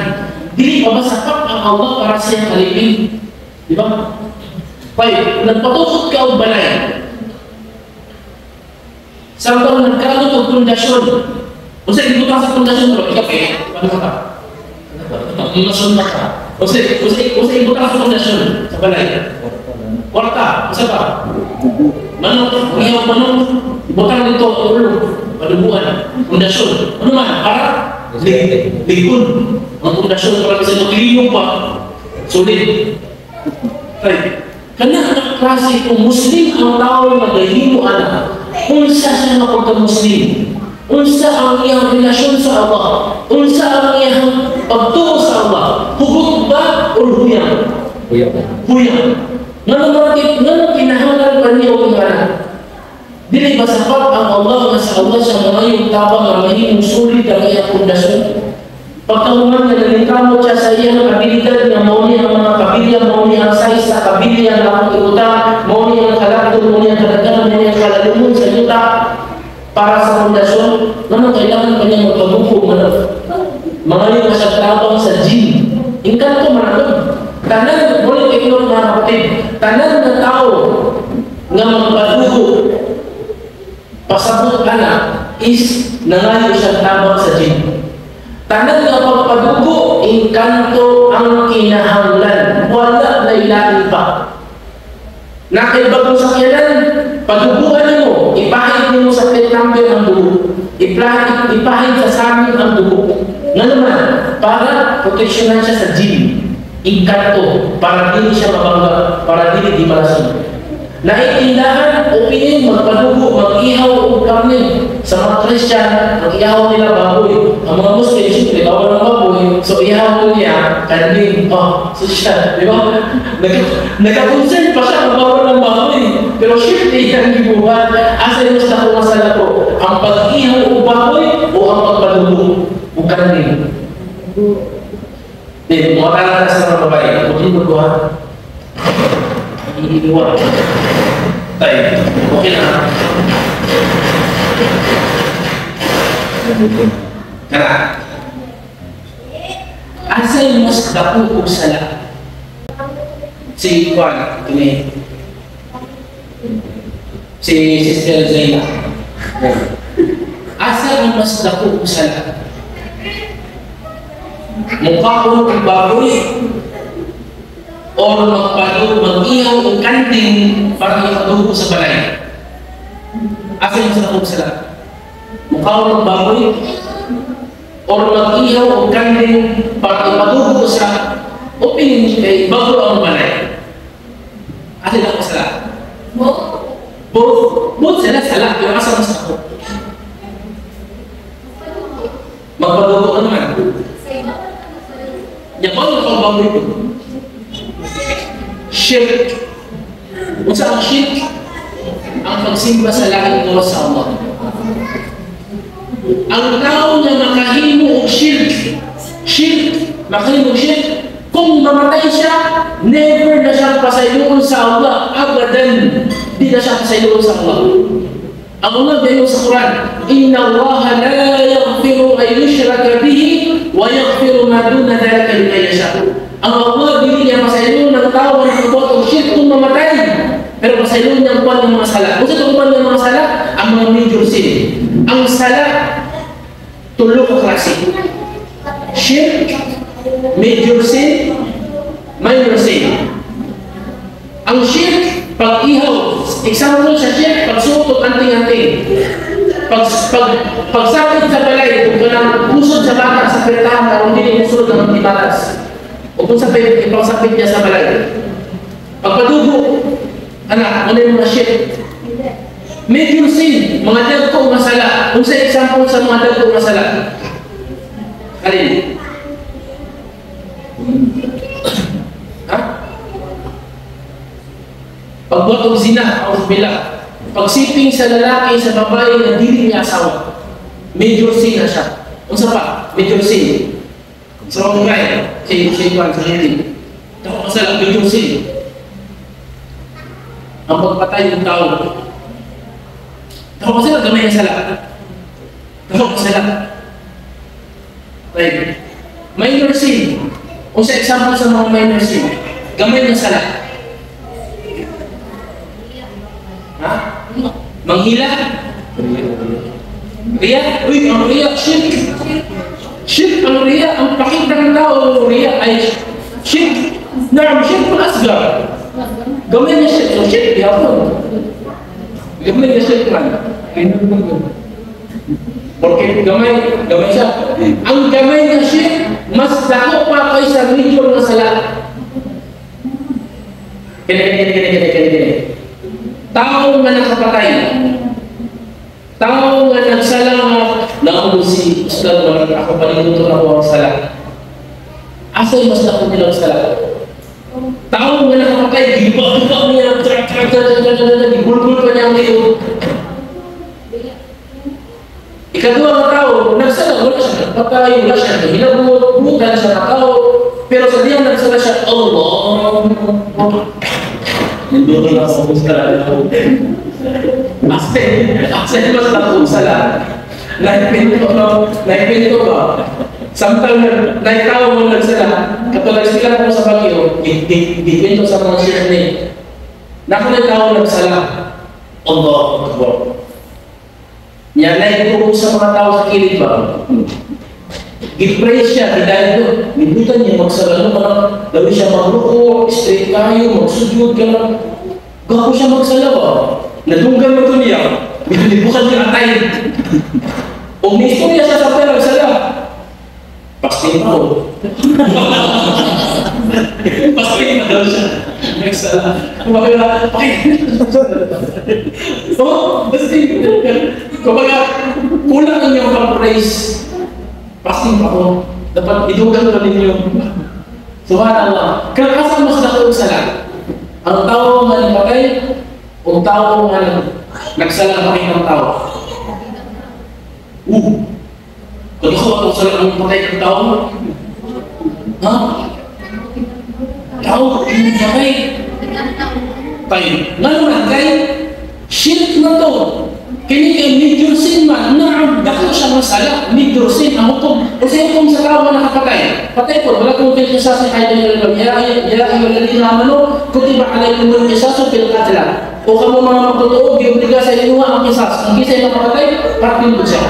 Dili pa ba sapat ang Allah para sa iyang alipin? Di ba? Baik, nagpatukod ka og balay. Samtang nagkaroon og pundasyon. Unsa gibutang sa pundasyon bro? Ikaw kay ano ka? Pundasyon na ka. Unsa unsa unsa ibutang sa pundasyon sa balay? Kwarta, unsa pa? Manok, ihaw manok. Ibutang dito ang ulo, padubuan, pundasyon. Ano man? Para likod. Ang pundasyon para bisa magliyong pa. Solid. Right. Kana nga klase kung Muslim ang tao nga gahimo ana, unsa siya nga pagka-Muslim? Unsa ang iyang relasyon sa Allah? Unsa ang iyang pagtuo sa Allah? Hugot ba o huyang? Huyang. Huyang. Ngano ngano kinahanglan pa niya og ingana? Dili ba sapat ang Allah nga sa Allah siya mangayong tabang nga mahimong sulit ang iyang pundasyon? Pagkahuman nga nalingkamot siya sa iyang abilidad nga mao ni ang mga kabilya, mao ni ang size sa kabilya nga akong ibutang, mao ni ang kalakton, mao ni ang kadaghan, mao ni ang kalalumon sa yuta para sa pundasyon, ngano kailangan pa niya magpabuko man? Mangayo ka siya tabang sa gym. Engkanto man ako. Tanan, muli kayo mga kapatid, tanan na tao nga magpadugo pasabot ana is nangayo siya tabang sa gym. Tanan nga pagpadugo, engkanto ang kinahanglan. Wala na ilain pa. Nakay bagong sakyanan, paduguan nimo, ipahid nimo sa plate number ang dugo. Ipahid sa samin ang dugo. Nga naman, para proteksyonan siya sa gym. Engkanto, para dili siya mabangga, para dili di malason. Naitindahan, opinion, magpadugo, mag-ihaw o karne. Sa mga Christian, ang ihaw nila baboy. Ang mga Muslim, siyempre, bawal ng baboy. So, ihaw niya, kanding. Oh, so siya, di ba? Nagka-concern pa siya kung bawal ng baboy. Pero siyempre, yan gibuhat. Asa yung sa kung masala ko? Ang pag-ihaw o baboy o ang pagpadugo o kanding? Di, mga talaga sa mga babae. Huwag ko ha. Iiwa. Tayo. Okay na. Kara. Asay mas dako og sala? Si Juan, ito ni. Si Sister Zayla. Asa ang mas dako og sala? Mukhaon og baboy or magpalog, mag-ihaw og kanding para ipadugo sa balay? Asa yung sa dako sala? Mukhaon og baboy or mag-ihaw og kanding para ipadugo sa opinion kay bago ang balay? Asa yung dako sala? Both. Both sila sala, pero asa mas dako? Magpadugo ka naman. Yapan ang baboy ko. Shirk. Unsa ang shirk? Ang pagsimba sa laing gawas sa Allah. Ang tao nga makahimo og shirk, shirk, makahimo og shirk, Kung mamatay siya, never na siyang pasayloon sa Allah. Abadan, di na siya pasayloon sa Allah. Ang Allah gayon sa Quran, "Inna Allah la yaghfiru an yushraka bihi wa yaghfiru ma duna dhalika liman yasha." Ang Allah dili niya pasayloon ng tao na nagbuhat og shirk kung mamatay. Pero pasayloon niya ang uban ng mga sala. Kung sa uban ng mga sala, ang mga major sin. Ang sala, tulo ka klase. Shirk, major sin, minor sin. Ang shirk, pag-ihaw. Example sa shirk, pagsuot og anting-anting. Pagsakit sa balay, kung kanang usod sa bata sa pertahan, aron dili musulod ang antibalas. O kung sa ipagsakit niya sa balay. Pagpadugo, anak, ano yung mga shirk? Major sin, mga dagko nga sala. Kung sa example sa mga dagko nga sala. Alin? Ha? Pagbuhat og zina, auzubillah. Pagsiping sa lalaki sa babae na dili niya asawa. Major sin na siya. Unsa pa? Major sin. Sa mga crime, si si Juan sa hindi. Dako sa major sin. Ang pagpatay ng tao. Dako sila gamay ang sala. Dako sila. Right. Minor sin. Unsa example sa mga minor sin? Gamay nga sala. Ha? Manghila? Riya? Uy, ang riya, shirk. Shirk ang riya. Ang pakita ng tao, riya ay shirk. Naam, shirk asgar. Gamay nga shirk. So, shirk, gihapon. Gamay nga shirk man. Porque gamay, gamay siya. Ang gamay nga shirk, mas dako pa kaysa major nga sala. Kini, kini, kini, kini, kini, kini. Tao nga nakapatay. Tao nga nagsala nga nakulo si Ustad, mga ako paniluto na ko ang sala. Asa'y mas dako nilang sala? Tao nga nakapatay, gibak-gibak niya, trak, trak, trak, trak, trak, trak, gibulbul pa niya ang liyo. Ikaduha nga tao, nagsala, wala siya nagpatay, wala siya naghilabot, bukan siya nakao, pero sa diyang nagsala siya, Allah. Nandito na ako sa sala. Asen mas dako sala. Naipinto, no? Naipinto ba? Samtang naitaw mo nagsala, katulad sila ko sa Baguio, gipinto sa mga shirk ni. Naku naitaw nagsala, Allah Akbar. Niya naipuro sa mga tao sa kilid ba? Gi-praise siya, dahil doon, nibutan niya magsala, no? Parang lawi siya magruko, straight tayo, magsujud ka lang. Gako siya magsala ba? Nadunggan mo ito niya, nibukan niya atay. O may istorya siya sa pera, magsala. Pasting pa ko. Pasting pa daw siya. Nagsala. Kumbaga, oh, pasting. Kumbaga, kulang ang iyong pag-praise. Pasting pa ko. Dapat idugan pa ninyo. Subhanallah. Kaya asa mas dako ang sala? Ang tao nga nipatay o tao nga nagsala ang pakitang tao? Kadako atong sala ang patay ng tao? Ha? Tao, patay. Tayo. Ngano man kay shirk na to. Kini kay major sin man, naam, dako siya nga sala, major sin ang hukom. O sa hukom sa tao nga nakapatay. Patay po, wala kong fil qisas ni hayya ya ya ayyuhalladhina amanu kutiba alaykumul qisasu fil qatl. O kamo mga magtotoo, giobliga sa inyo ang qisas. Ang kisay nakapatay, patin po siya.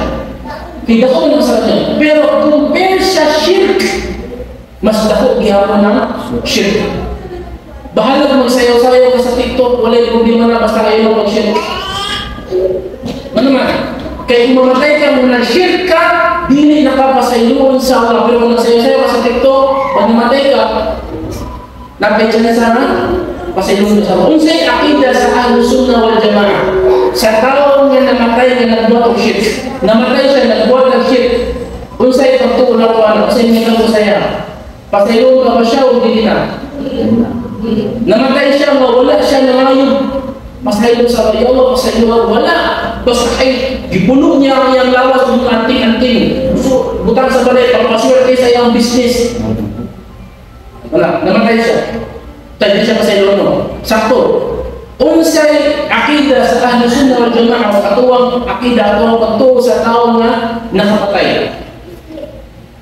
Kaya dako man ang sala niya. Pero compare sa shirk, mas dako gihapon ng shirk. Bahala kung magsayaw-sayaw ka sa TikTok, walay problema na basta kayo mag-shirk. Ano man? Kaya kung mamatay ka muna, shirk ka, dili nakapasayloon sa Allah. Pero kung nagsayaw-sayaw ka sa TikTok, pag namatay ka, napay na sana, pasayloon sa Allah. Unsay akida sa Ahlus Sunnah wal Jamaah? Sa tao nga namatay nga nagbuhat og shirk, namatay siya nagbuhat og shirk, unsay pagtuo na ko ano? Unsay nga saya? Pasayloon ka ba siya o dili na? Namatay siya nga wala siya nangayog. Pasaylo sa Allah, ya Allah, pasaylo, wala. Basta kay gipuno niya ang iyang lawas ng anting-anting. So, butang sa balay, pagpaswerte sa iyang business. Wala, namatay siya. Tayo siya pasaylo no. Sakto. Unsay akida sa Ahlu Sunnah wal Jamaah o katuwang akida atuwang pagtuo sa tao nga nakapatay?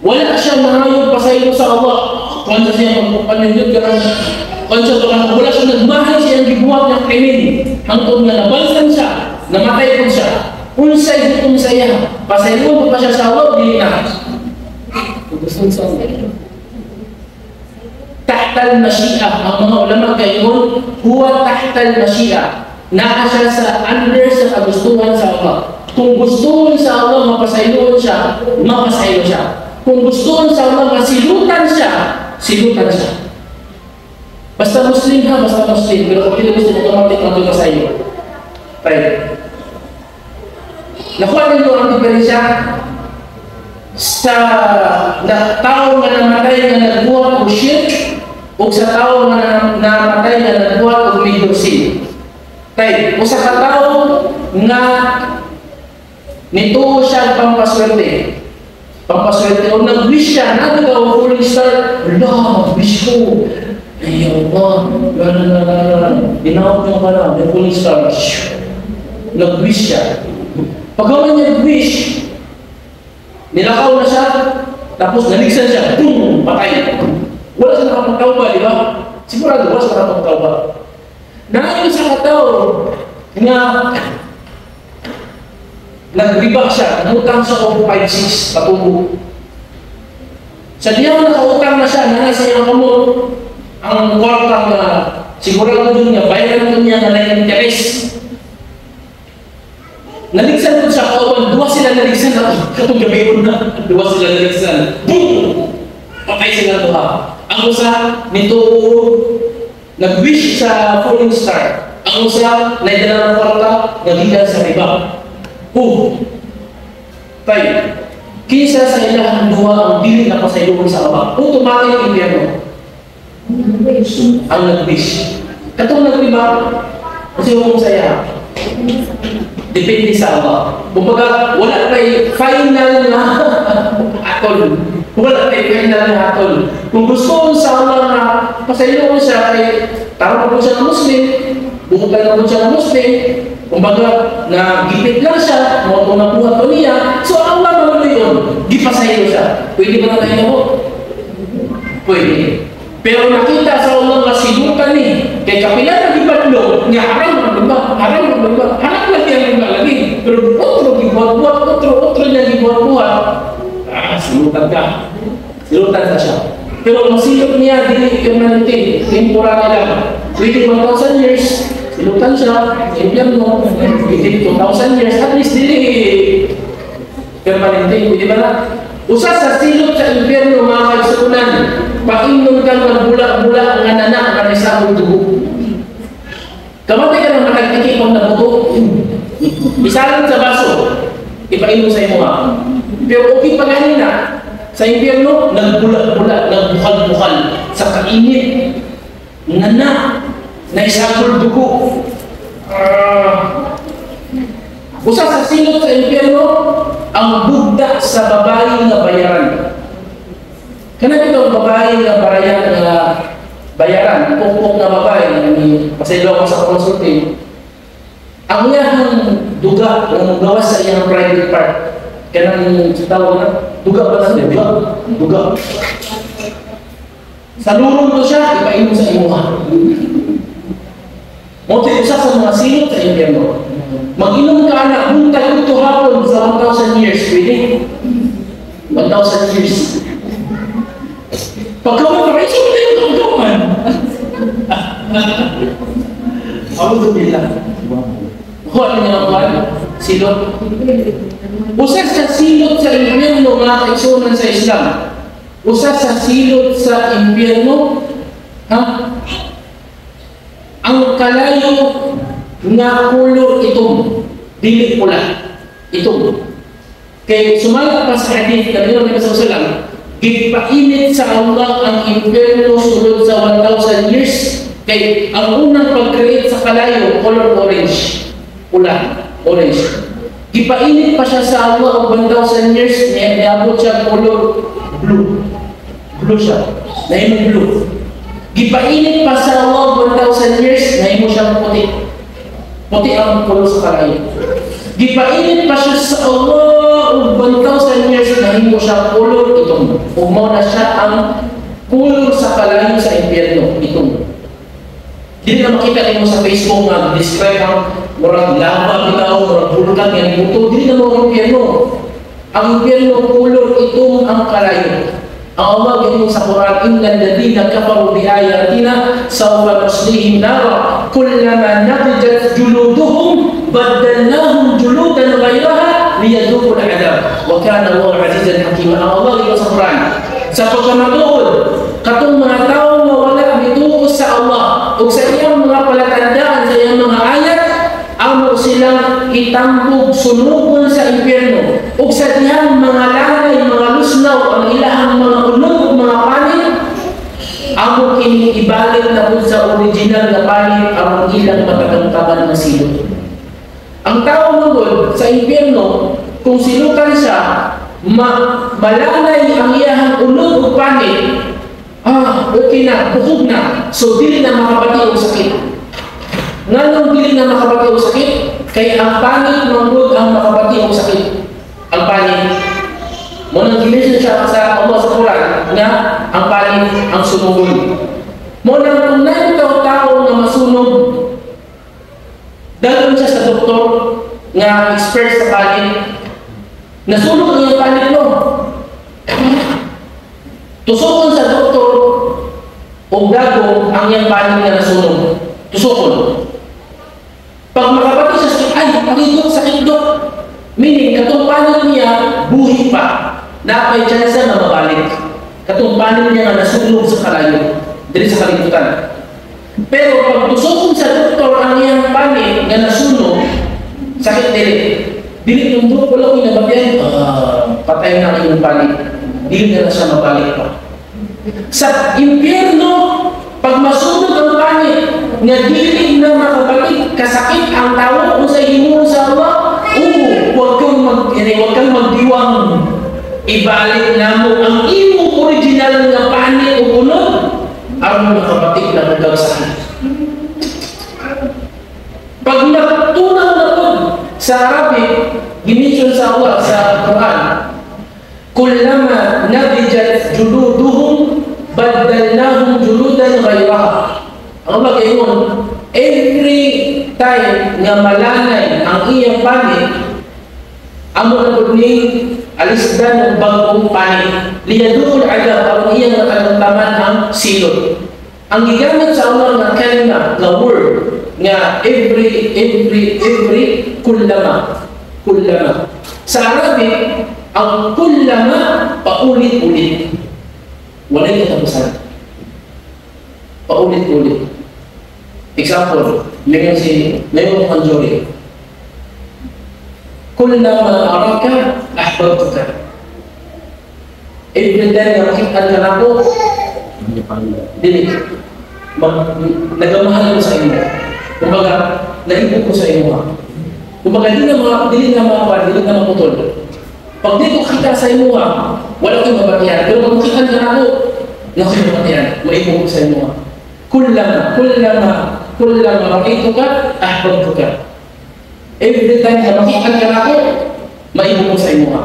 Wala siya mahayog pasaylo sa Allah. Kung sa siya pagpanindot ka ng kung sa baka wala siya nagmahay siya ang gibuhat ng krimen. Hangtod nga nabalsan siya, namatay po siya. Unsay hukom sa iya? Pasaylo pa siya sa Allah, dili na. Gusto sa Allah. Tahtal masyiah. Ang mga ulama kayon, huwa tahtal masyiah. Naa siya sa under sa kagustuhan sa Allah. Kung gustuhon sa Allah mapasayloon siya, mapasaylo siya. Kung gustuhon sa Allah masilutan siya, silutan siya. Basta Muslim ha, basta Muslim. Pero kung hindi Muslim, automatic ang pasaylo. Right. Nakuha ninyo ang diferensya sa na, tao nga namatay nga nagbuhat og shirk o sa tao nga namatay nga nagbuhat og major sin. Kay usa ka tawo nga nituo siya pampaswerte. Pampaswerte o nag-wish siya, nagagawa og falling star, "Allah, mag-wish ko. Ay Allah, la la la la la, dinawag niyo ka na, may falling star." Nag-wish siya. Pagkawan niya nag-wish, nilakaw na siya, tapos naligsan siya, boom, patay. Wala siya nakapagtawba, di ba? Sigurado, wala siya nakapagtawba. Naayon sa katao nga nagriba siya, nangutang siya og 5-6 katubo. Sa diya nakautang na siya, na sa iyang kamot, ang kwarta nga sigurado dun niya, bayaran dun niya na na interest. Naligsan dun siya, kauban, duwa sila naligsan na katong gabi na, duwa sila naligsan. Boom! Patay sila duha. Ang usa nito nag-wish sa falling star. Ang usa naidala ng kwarta, nagikan sa riba. Oh! Tay, kinsa sa ilahang duha ang dili na pasayloon sa Allah? Automatic impyerno. Ang nag-wish. Katong nagriba, kasi hukom saya, depende sa Allah. Kumbaga, wala kay final na atol. Wala kay final na atol. Kung gusto sa Allah na pasayloon siya, kay taro po siya ng Muslim, bukod na po siya ng Muslim, kumbaga, na gipit lang siya, mo itong nabuhat ko niya, so Allah maluloy yun, gipasaylo siya. Pwede ba na tayo mo? Pwede. Pero nakita sa Allah nga silutan ni, kay kapila na gipadlo, nga haram ang riba, haram ang riba, haram lagi ang riba lagi. Pero otro gibuhat-buhat, otro, otro niya gibuhat-buhat, ah, silutan ka. Silutan ka siya. Pero ang silot niya, dili permanente, temporary lang. Pwede 1,000 years, silutan siya, impyerno, pwede 2,000 years, at least dili permanente, pwede ba na? Usa sa silot sa impyerno, mga kaigsuonan, paingnon kang nagbula-bula nga nana nga naisabog dugo. Kamatay ka ng matagtiki pag nabuto. Isalin sa baso, ipainom sa imo ha. Pero okay pa ganina, sa impyerno, nagbula-bula, nagbukal-bukal, sa kainit, nana, naisabog dugo. Ah. Usa sa silot sa impyerno, ang bugda sa babae nga bayaran. Kana bitaw babae nga barayan nga bayaran, pukpok nga babae ni pasaylo ko sa consulting. Ang iyang duga nga mogawas sa iyang private part. Kanang sa tawag na duga ba na duga? Duga. Sa lurong to siya, ipainom sa imuha. Mo usa sa mga silot sa impyerno. Mag-inom ka anak, buntag ito hapon sa 1,000 years, pwede? 1,000 years. Pagka mo pa rin, so yung pagkaman. Alhamdulillah. Kuha niya ang kuha, silot. Usa sa silot sa impyerno, mga kaigsuonan sa Islam. Usa sa silot sa impyerno, ha? Ang kalayo nga kulor itom, dili pula, itom. Kay sumala pa sa hadith na Nabi sallallahu alaihi wasallam, gipainit sa Allah ang impyerno sulod sa 1,000 years. Kay ang unang pag-create sa kalayo, color orange, pula, orange. Gipainit pa siya sa Allah og 1,000 years, niabot siya color blue. Blue siya. Nahimong blue. Gipainit pa sa Allah 1,000 years, nahimo siyang puti. Puti ang color sa kalayo. Gipainit pa siya sa Allah og 1,000 years, nahimo siya color itom. Ug mao na siya ang color sa kalayo sa impyerno, itom. Dili na makita nimo sa Facebook nga describe ang murag lava bitaw, murag bulkan nga nibuto, dili na mo ang impyerno. Ang impyerno, color itom ang kalayo. Ang Allah gayon sa Quran, "Innal ladina kafaru bi ayatina sawfa nuslihim nara kullama nadijat juluduhum baddalnahum juludan ghayraha liyadhuqul adab wa kana Allahu azizan hakima." Ang Allah gayon sa Quran, sa pagkamatuod, katong mga tao nga wala mituo sa Allah ug sa iyang mga palatandaan, sa iyang mga ayat, amo silang itambog, sunugon sa impyerno, ug sa dihang mga lanay, mga lusnaw ang ilahang mga unod ug mga panit, amo kini ibalik na pud sa original nga panit aron ilang matagamtaman nga silot. Ang tao manggod sa impyerno, kung silutan siya, malanay ang iyahang unod ug panit, okay na, bukog na, so dili na makabati og sakit. Nganong dili na makabati og sakit? Kay ang panit manggod ang makabati og sakit. Ang panit. Mo nang gimension siya sa Allah sa Quran nga ang panit ang sunugon. Mo nang kung naay tao nga masunog, dalhon siya sa doktor nga expert sa panit. Nasunog ang iyang panit, no? Tusukon sa doktor og dagong ang iyang panit nga nasunog. Tusukon. Pag makabati siya sakit, "Ay, sakit, dok, sakit, dok." Meaning, katong panit niya, buhi pa. Napay chance nga mabalik. Katong panit niya nga nasunog sa kalayo, diri sa kalibutan. Pero pag tusukon sa doktor ang iyang panit nga nasunog, sakit dili. Dili yung dok, wala ko'y nabatian, patay na ang iyong panit. Dili na siya mabalik pa. Sa impyerno, pag masunog ang panit, nga dili na makabalik, kasakit ang tao, kung sa himuon sa Allah, oo, wag kang magdiwang. Ibalik namo ang imong original nga panit o unod, aron makabatik na mo sakit. Pag natunaw na po, sa Arabic, gimension sa Allah sa Quran, "Kullama nadijat juluduhum baddalnahum juludan ghayraha." Ang Allah gayon, every time nga malanay ang iyang panit, amo na pud ni alisdan ng bagong panit. Liyadhuqul adab, aron iyang makalamtaman ang silot. Ang gigamit sa Allah nga kalima, nga word, nga every, every, every, kullama. Kullama. Sa Arabic, ang kullama, paulit-ulit. Walay katapusan. Paulit-ulit. Example, ngayon kang jury. Kullama araka, ahbabtuka. Every time nga makita ka nako, Hindi pa. Dili, nagamahal ko sa imo. Kumbaga, naibog ko sa imo ha. Kumbaga, dili na mga dili na maputol. Pag di ko kita sa imo ha, wala ko'y mabatihan. Pero pag makita ka nako, wala ko'y mabatihan. Maibog ko sa imo ha. Kullama, kullama, kullama ra'aytuka, ahbabtuka. Every time na makita ka nako, maibog ko sa imo ha.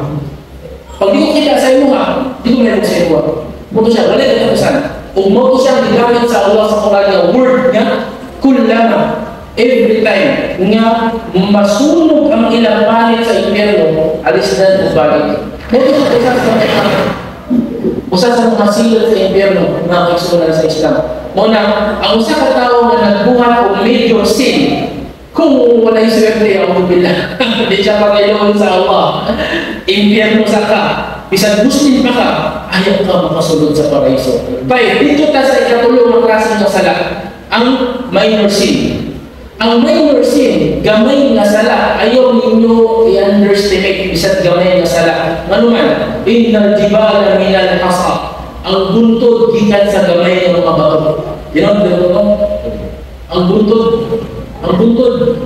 Pag di ko kita sa imo ha, di ko maibog sa imo ha. Mao to siya, wala katapusan. Ug mao to siya gigamit sa Allah sa Quran nga word nga kullama, every time nga masunog ang ilang panit sa impyerno, alisdan ug balik. Mao to siya usa sa mga silot sa impyerno nga kaigsuonan sa Islam. Mao na ang usa ka tawo nga nagbuhat og major sin, kung walay swerte, billah, di siya panginoon sa Allah. Impyerno sa ka. Bisan Muslim pa ka, ayaw ka makasulod sa paraiso. Tay, dito ta sa ikatulo nga klase ng sala, ang minor sin. Ang minor sin, gamay nga sala, ayaw ninyo i-underestimate bisan gamay nga sala. Ngano man, innal jibala minal hasa. Ang buntod gikan sa gamay nga mga bato. You know, di ba? Ang buntod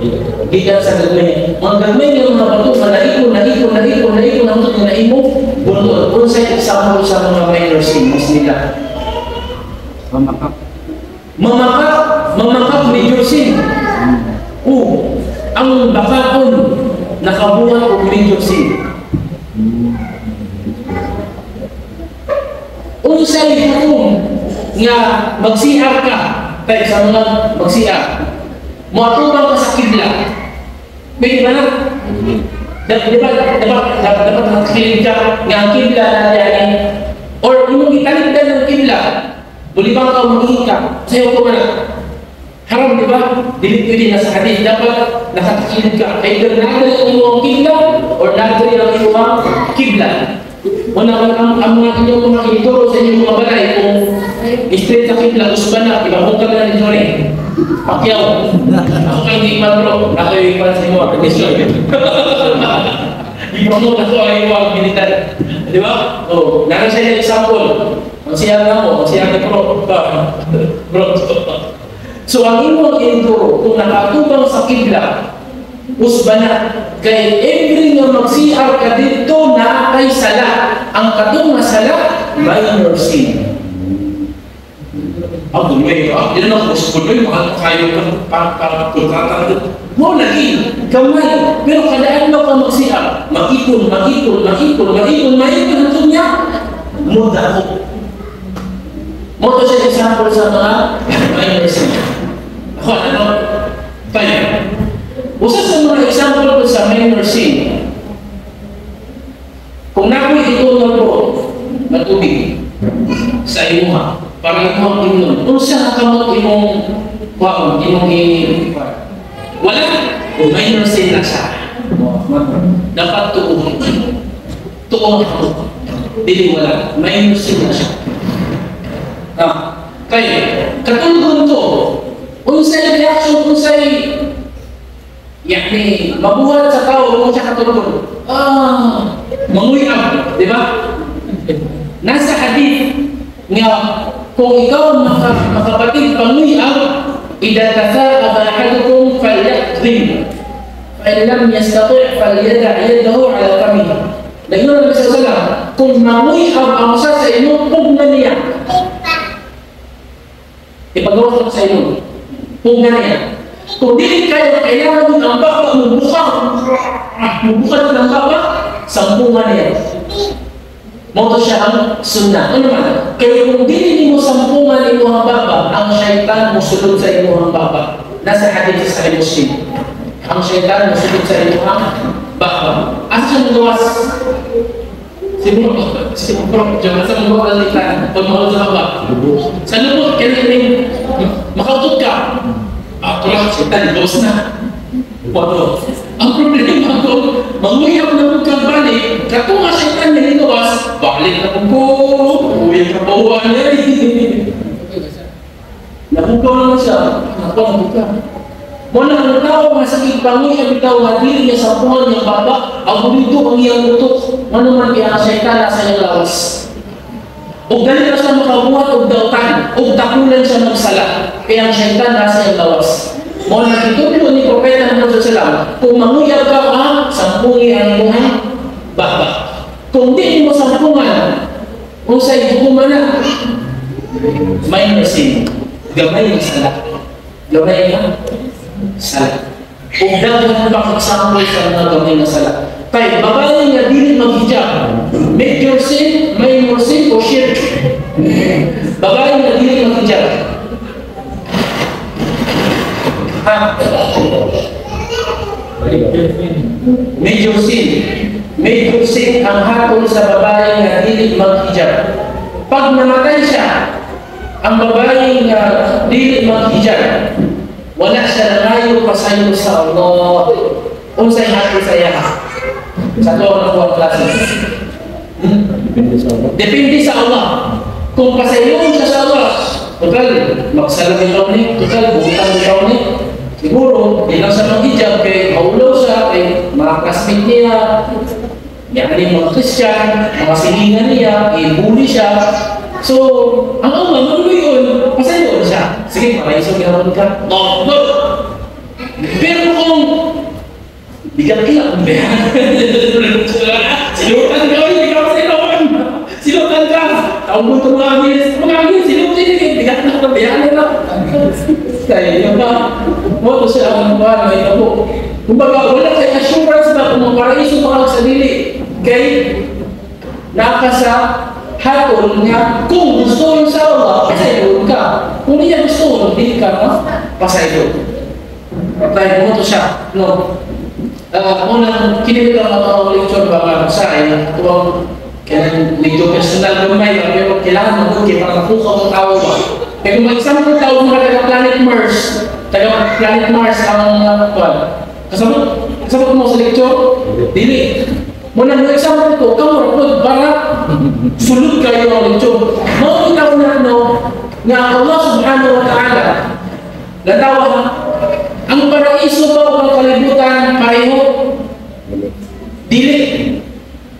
gikan sa gamay. Mga gamay nga mga bato, nga naiko, naiko, naiko, naiko, hangtod nga naimo, buntod. Unsay example sa mga minor sin, Bismillah? Tama ka. Mamakak, mamakak major sin. O, ang bakakon nakabuhat og major sin. Unsay hukom nga mag-CR ka, kay sa mga mag-CR, moatubang ka sa kibla. Pwede ba na? Di ba, dapat nakakilid ka nga ang kibla na diyan or imong italikdan ng kibla, bulibang ka o maghihi ka, sayo ko man. Haram, di ba? Dili pwede na sa hadith. Dapat nakatakilid ka. Either nadali ang imong kibla or nadali ang imong kibla. Una ang mga inyong mga ituro sa inyong mga balay, kung straight sa kibla, usba na, ibabong ka na ni Jory. Pakyaw. Ako kayo hindi man bro. Ako yung ipan sa imo. Ipromote ako ay imo militar. Di ba? Oh, nara siya yung example. Ang siya na mo, ang siya ni bro. Bro. So ang imong inituro, kung nakatubang sa kibla, usba na. Kay every nga mag-CR ka dito na kay sala. Ang katong nga sala, minor sin. Ang gulay, ah, yun ang gusto, mahal kayo para kontrata ito. Mo lagi, gamay, pero kadaan mo ka mag-CR, mag-ipon, mag-ipon, mag-ipon, mag-ipon, mag-ipon, hantong niya, mo dako. Mo to siya example sa mga minor sin. Ako, ano? Tayo. Usa sa mga example ko sa minor sin, kung nako'y itunol ko, matubig sa imuha, para imong imnon, unsa ka kamot imong kwaon, imong i wala, o minor sin na siya. Dapat tuong. Tuong kamot. Dili wala, minor sin na siya. Ah, kay katulgon to, unsay reaction, unsay yakni mabuhat sa tao kung siya katulgon. Ah, manguyab, di ba? Nasa hadith nga kung ikaw makapatid panguyab, idha tathaqaba ahadukum falyaqdim, fa in lam yastati' falyada' yadahu ala famihi. Nagingnan Nabi sallallahu alaihi wasallam, kung manguyab ang usa sa inyo, pugna niya. Ipagawa ko sa inyo, pugna niya. Kung dili kayo, kailangan mo ang baba, mubuka. Mubuka ng baba, sampungan niya. Mo to siya ang sunnah. Ano man? Kaya kung dili nimo sampungan imo ang baba, ang syaitan mosulod sa imo ang baba. Nasa hadith sa Sahih Muslim. Ang syaitan mosulod sa imo ang baba. Asa siya mugawas? Si bro, diyan asa mugawas ang syaitan? Pag maulod sa baba. Sa lubot, kaya makautot ka. Ah, tulak, syaitan, gawas na. Wato. Ang problema ko, manguyab na mo kang balik, katong nga syaitan na niluwas, balik na po ko, uwi ka pa uwan niya. Nabukaw naman siya, nakuha na buka. Muna ang tao nga sakit panguyab itaw nga dili niya sa puwan niyang baba, ang bumito ang iyang utok, ano man kaya ang syaitan nasa iyang lawas. O dali na siya makabuhat og dautan, og dakulan siya magsala, kaya ang syaitan nasa iyang lawas. Mo na gitudlo ni Propeta Muhammad sallallahu alaihi wasallam, kung manguyab ka, sampungi ang imong baba. Kung di mo sampungan, unsay hukuman na? Minor sin. Gamay nga sala. Gamay nga sala. Ug daghan pa example sa mga gamay nga sala. Kay babae nga dili maghijab, major sin, minor sin o shirk. Babae nga dili maghijab. Ha? Major sin. Major sin ang hatol sa babae nga dili maghijab. Pag namatay siya, ang babae nga dili maghijab, wala siya nangayo pasayo sa Allah. Unsay hatol sa iya? Sa tuwa ng kuwang klase. Depende sa Allah. Depende sa Allah. Kung pasayon siya sa Allah, total, magsalang ikaw ni, total, buktan ikaw ni. Siguro, di lang siya mag-hijab, kay maulaw siya, kay mga classmate niya, yani mga Christian, mga silingan niya, i-bully siya. So, ang Allah, magulo yun, pasayon siya. Sige, paraiso, ginawan ka. No, no! Pero kung bigat ka, kung bayan, silutan ka, hindi ka pasilutan. Silutan ka. Taong mo itong mga angis, silutan, bigat na, bayan na. Kaya ba? Mo to siya ang kuan nga ito. Kumbaga wala kay assurance ba kung maparaiso pa ka sa dili kay naka sa hatol nga kung gusto sa Allah pasaylon ka. Kung niya gusto dili ka ma pasaylon. Dahil mo to siya, no. Unang kini ka mga lecture ba nga sa ay tuwang kailan medyo personal gamay ba pero kailangan mo kay para makuha ang tao ba. Kaya kung mag-example tao mga taga Planet Mars, taga Planet Mars ang kuan. Kasabot mo sa lecture? Dili. Muna mo example ko, kamo ra pud para sulod kayo ang lecture. Mao bitaw na no nga ang Allah subhanahu wa ta'ala latawa ang paraiso ba o ang kalibutan pareho? Dili.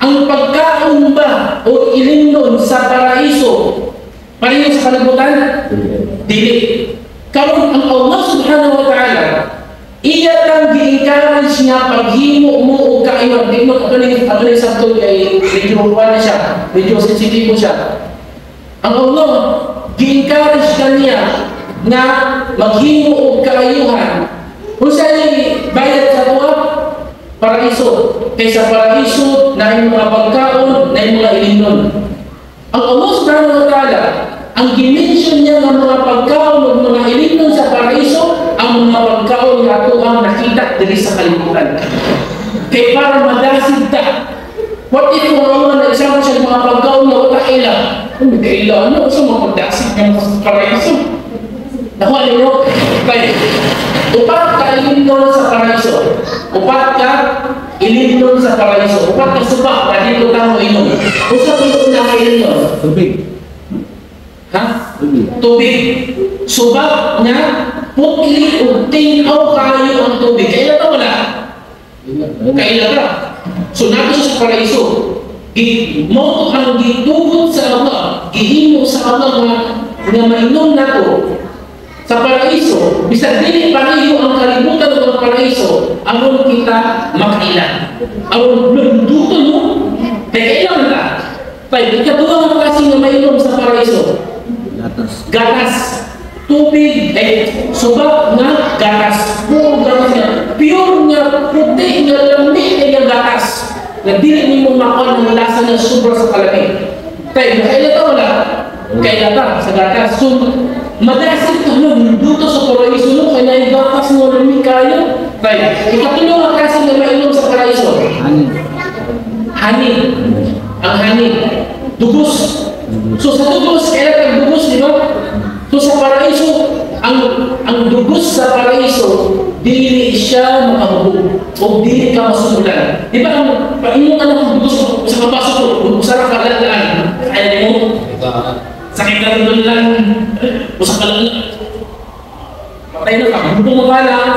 Ang pagkaon ba o ilimnon sa paraiso pareho sa kalibutan? Dili. Karon ang Allah subhanahu wa ta'ala iya kang gi-encourage nga paghimo mo og kaayohan. Di mo ato ni sabtol kay medyo kuan na siya, medyo sensitibo siya. Ang Allah gi-encourage kaniya nga maghimo og kaayuhan. Unsay bayad sa tuwa? Paraiso. Kaysa paraiso na mga pagkaon, na mga ilimnon. Ang Allah subhanahu wa ta'ala, ang gi-mention niya ng mga pagkaon ug mga ilimnon sa paraiso, ang mga pagkaon nga ato ang nakita diri sa kalibutan. Kay para madasig ta. What if kung ang mga na-example siya ng mga pagkaon nga wala kaila? Kung kaila, ano? Sa mga pagdasig nga sa paraiso? Nakuha ninyo? Kay, upat ka ilimnon sa paraiso. Upat ka ilimnon sa paraiso. Upat ka suba na dito tamo inom. Usa ko na ka ilimnon? Tubig. Ha? Tubig. Tubig. Suba nga putli ug tinaw kayo ang tubig. Kaila ta wala? Kaila ta. So nato siya sa paraiso. Mo ang gitugot sa Allah, gihimo sa Allah nga mainom nato sa paraiso, bisan dili pareho ang kalibutan ng paraiso, aron kita makaila. Aron lunduton mo, kay kailangan ta. Tay, ikaduha nga klase nga mainom sa paraiso. Gatas. Gatas. Tubig, suba nga gatas. Puro gatas nga. Pure nga puti nga lami nga gatas. Na dili nimo makuha ng lasa nga sobra sa kalami. Tay, makaila ta wala? Kaila ta sa gatas. So, madasig ka no, duto sa paraiso no, kaya na gatas nga lami kayo. Tay, ikatulo nga klase nga mainom sa paraiso. Honey. Honey. Ang honey. Dugos. So sa dugos, kailan ang dugos, di ba? So sa paraiso, ang dugos sa paraiso, dili siya makahubog o dili ka masulan. Di ba ang paimong anak ang dugos sa kabaso ko, kung usara ka lalaan, kaya mo, sakit na rin lang, usa ka lang, patay na ka, hubog mo ka lang.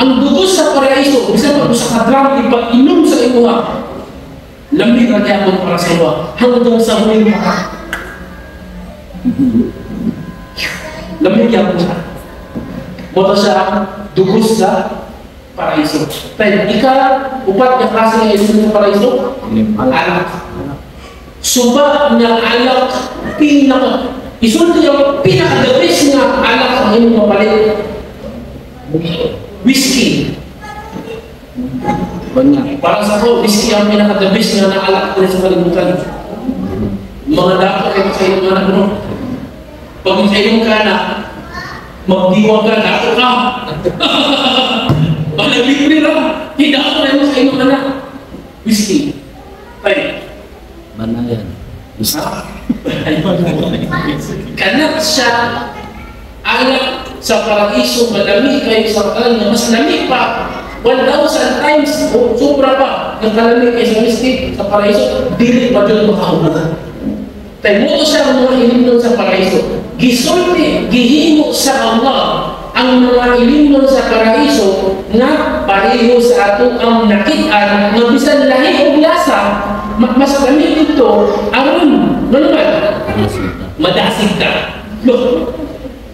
Ang dugos sa paraiso, bisan pa usa ka drum, ipainom sa imuha, lamig na gyapon para sa imuha, hanggang sa huling maka. Lamig gyapon siya. Moto siya ang dugos sa paraiso. Pero ika, upat nga klase ng inom sa paraiso, alak. Suba nga alak, pinaka, isulti yung pinaka-the best nga alak ang imong mapalit. Whiskey. Banyak. Parang sa ko, whiskey ang pinaka-the best nga na alak dito sa kalibutan. Mga dapat kayo sa inyong anak, no? Pag sa inyong kanak, magdiwag ka, dato ka. Pag libre lang, hindi ako na sa inyong anak. Whiskey. Ay. Banayan. Kanak siya, alak sa paraiso, malami kayo sa kalan nga mas lami pa. 1,000 times o sobra pa ng kalami kayo sa whiskey sa paraiso, dili pa dyan makahubog. Tayo mo siya ang mga ilimnon sa paraiso. Gisulti, gihimo sa Allah ang mga ilimnon sa paraiso nga pareho sa ato ang nakitaan nga bisan lahi og lasa, mas lami dito, aron ano man? Madasig ta. Look,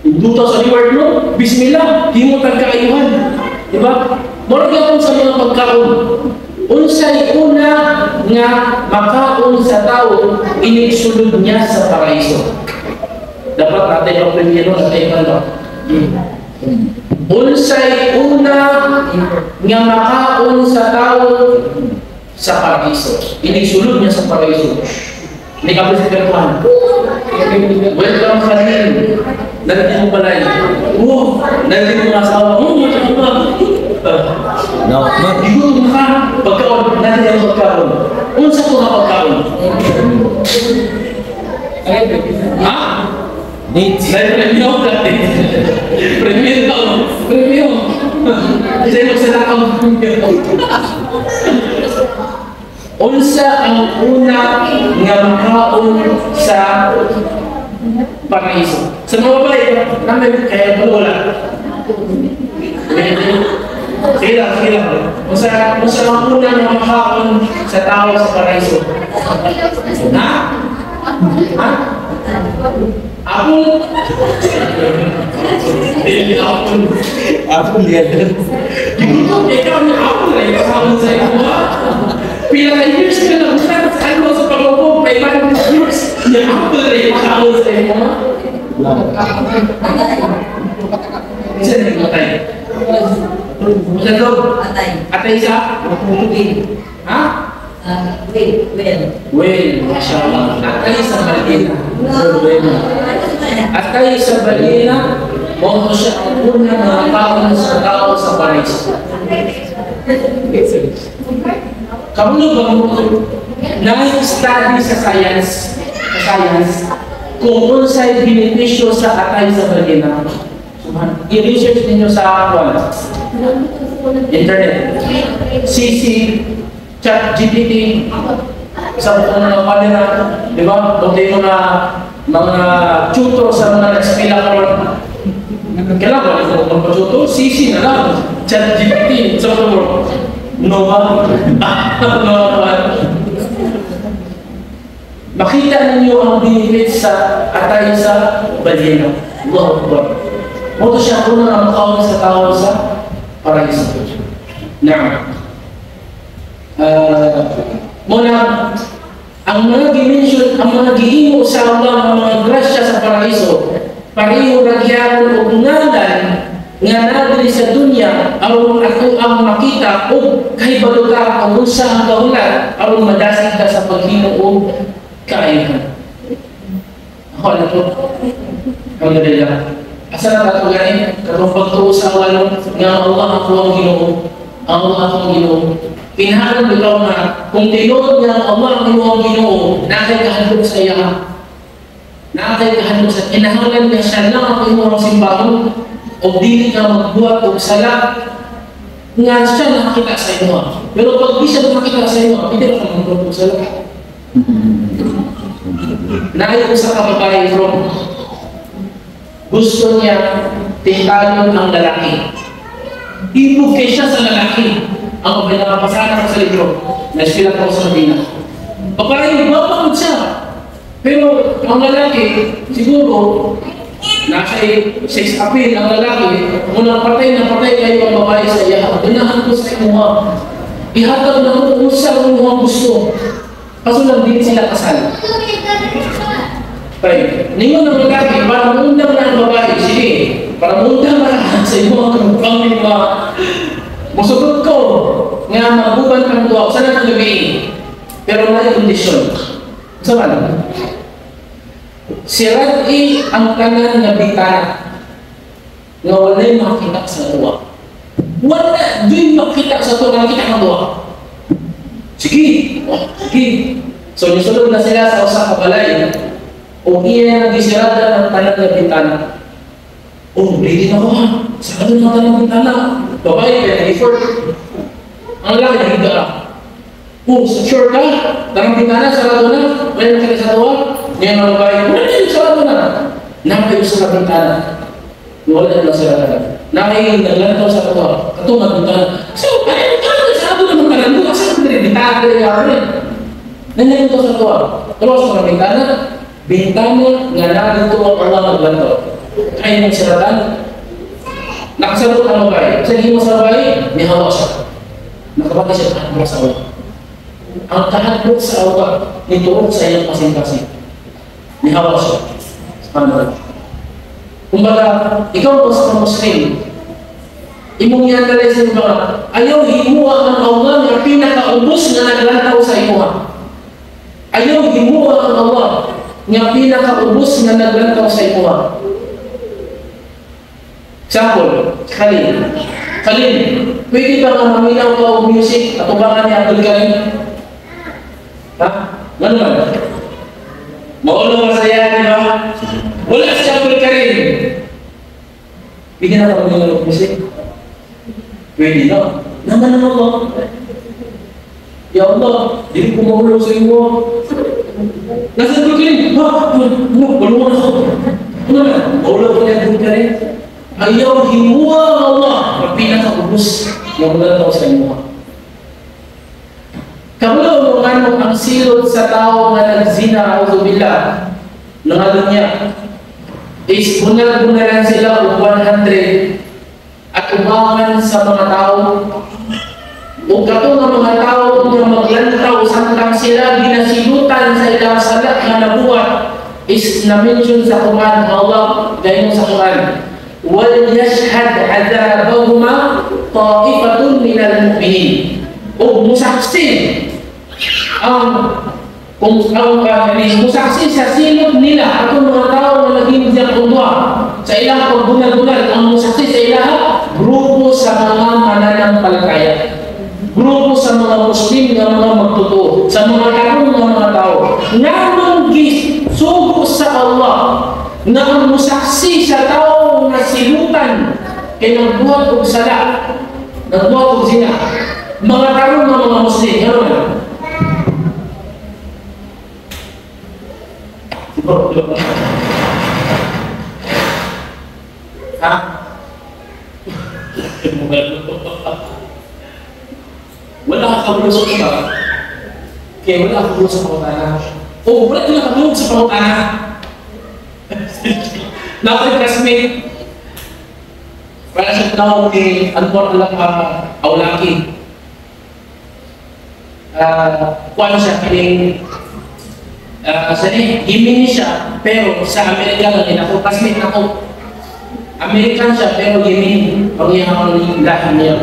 duto sa reward mo, bismillah, himo tag kaayuhan. Diba? Mura gyapon sa mga pagkaon. Unsay una nga makaon sa tawo inig sulod niya sa paraiso. Dapat natin ang premiero natin ano. Unsay una nga makaon sa tao sa paraiso? Inisulod niya sa paraiso. Ni kami sa Tuhan. Welcome Khalil. Nandito mo balay. Oh, nandito mo asawa. Oh, No, Akbar. Igutom ka. Pagkaon, nandito ang pagkaon. Unsa ko nga pagkaon? Ha? Dates. Dahil premium ka. Premium ka. Premium. Isa yung magsalakaw premium. Unsa ang una nga makaon sa paraiso? Sa mga babae, namin kaya wala. Sige lang, sige lang. Unsa ang una nga makaon sa tao sa paraiso? Ha? Ha? Apple? Hindi apple. Apple yan. Igutom, ikaw ni apple ay makaon sa imo. Pila ka years ka lang sa ano sa pag-upo, 500 years, yung apple ay makaon sa imo. Isa na yung matay. Sa loob? Atay. Atay sa? Ha? Well. Well, mashallah. Atay sa balina. Well. Atay sa balina, mo siya ang una nga taon sa tao sa paraiso. Kamulo ba mo na-study sa science, kung unsay benepisyo sa atay sa balina? I-research ninyo sa kwan, internet. CC, Chat GPT, sa mga camera, di ba? Buti mo na mga tutor sa mga nag-spila karon. Kailangan ba ito magpa-tutor? CC na lang. Chat GPT, sa mga Nova. Nova. Makita ninyo ang benefits sa atay sa balyena. Allahu Akbar. Mo to siya una nga makaon sa tao sa paraiso. Now, muna, ang mga gi-mention, ang mga gihimo sa Allah, ang mga grasya sa paraiso, pareho ra gyapon og ngalan nga naa sa dunya aron ato ang makita og kahibalo ka kung unsa ang kahulat aron madasig ka sa paghimo og kaayohan. Ako na to. Alhamdulillah. Asa na kato gani? Katong pagtuo sa Allah nga Allah ako ang Ginoo. Ang Allah ako ang Ginoo. Kinahanglan bitaw nga kung tinuod nga ang Allah ang imong Ginoo, naa kay kahadlok sa iya. Naa kay kahadlok sa kinahanglan nga siya lang ang imong simbahon o dili ka magbuhat og sala nga siya nakakita sa imo. Pero pag di siya nakakita sa imo, hindi ka magbuhat og sala. Naay usa ka babae from gusto niya tintalon ang lalaki. Ibog kay siya sa lalaki. Ang babae nakapasana ko sa libro. Nagsilat ako sa Medina. Babae, gwapa siya. Pero ang lalaki, siguro, nasa sex appeal ang lalaki, unang patay na patay kayo ang babae sa iya. Ganahan ko sa imuha. Ihatag na mo kung sa imuha gusto. Kaso lang dili sila kasal. Tay, ningon ng lalaki, para muundang na ang babae, sige, para muundang na sa imo ang pamilya. Musugot ko nga maguban kang duwa sa nang gabi. Pero may kondisyon. Sa man? Sirad-i ang tanan nga bintana nga walay makita sa tuwa. Wala din makita sa tuwa, nakita ang tuwa. Sige, oh, sige. So, nisulod na sila sa usa ka balay. O iya nga gisirada ng tanan nga bintana. Oh, ready na ko ha. Sarado na ang tanan bintana. Babae, kaya nag-effort. Ang lalaki, nahiga ka. Oh, sure ka? Tanang bintana, sarado na. Wala nakita sa tuwa. Ngayon ang babae, wala na, sarado na. Napay usa ka bintana. Wala na lang sarado na. Nakay naglantaw sa tuwa. Katong bintana. So, kaya ka, sarado na mga tanan. Asa ka diri bintana diri ka rin. Nangyari sa tuwa. Pero sa mga bintana, bintana nga narito ang Allah naglantaw. Kaya nang siratan, nakasalot ang babae. Sa hindi mo sa babae, nihawa siya. Nakabati siya kahadlok sa Allah. Ang kahadlok sa Allah, niturok sa iyang kasing-kasing. Nihawa siya. Subhanallah. Kumbaga, ikaw po sa Muslim, imong i-analyze yung mga, ayaw himuha ang Allah nga pinakaubos nga naglantaw sa imuha. Ayaw himuha ang Allah nga pinakaubos nga naglantaw sa imuha. Example, Khalil. Khalil, pwede ba nga maminaw ka og music at ubangan ni Abdul Karim? Ha? Ano man? Maulo masaya, di ba? Wala si Abdul Karim. Pwede na ka maminaw og music? Pwede na. Naman ang Allah. Ya Allah, dili ko maulaw sa imo. Nasa Abdul Karim, ha? Ano? Wala ako. Ano man? Maulaw ko ni Abdul Karim. Ayaw himuha ang Allah ang pinakaubos na wala sa imo. Kabalo mo nganong ang silot sa tao nga nagzina, auzubillah, nga niya is bunal-bunalan sila og 100 at umangan sa mga tao o kato nga mga tao nga maglantaw samtang sila ginasilutan sa ilang sala nga nabuhat is na-mention sa Quran. Allah gayon sa Quran, wal yashhad adabahuma ta'ifatun minal mu'minin. O musaksi ang kung ang musaksi sa silot nila atong mga tao nga naging kundwa sa ilang pagbunal-bunal, ang musaksi sa ilang grupo sa mga mananampalataya, grupo sa mga Muslim nga mga magtotoo, sa mga tarong nga mga tao nganong gisugo sa Allah nga ang musaksi sa tao nga silutan kay nagbuhat og sala, nagbuhat og zina, mga tarong nga mga Muslim. Ano man? Ha? Wala ka kabalo sa iba. Kaya wala ka kabalo sa pangutana. O wala ka kabalo sa pangutana. Nakay classmate. Para sa tao ni Anwar Awlaki. Kuano siya kining sa Yemeni siya, pero sa Amerika lang din ako, classmate nako. American siya, pero Yemeni ang iyang lahi niya.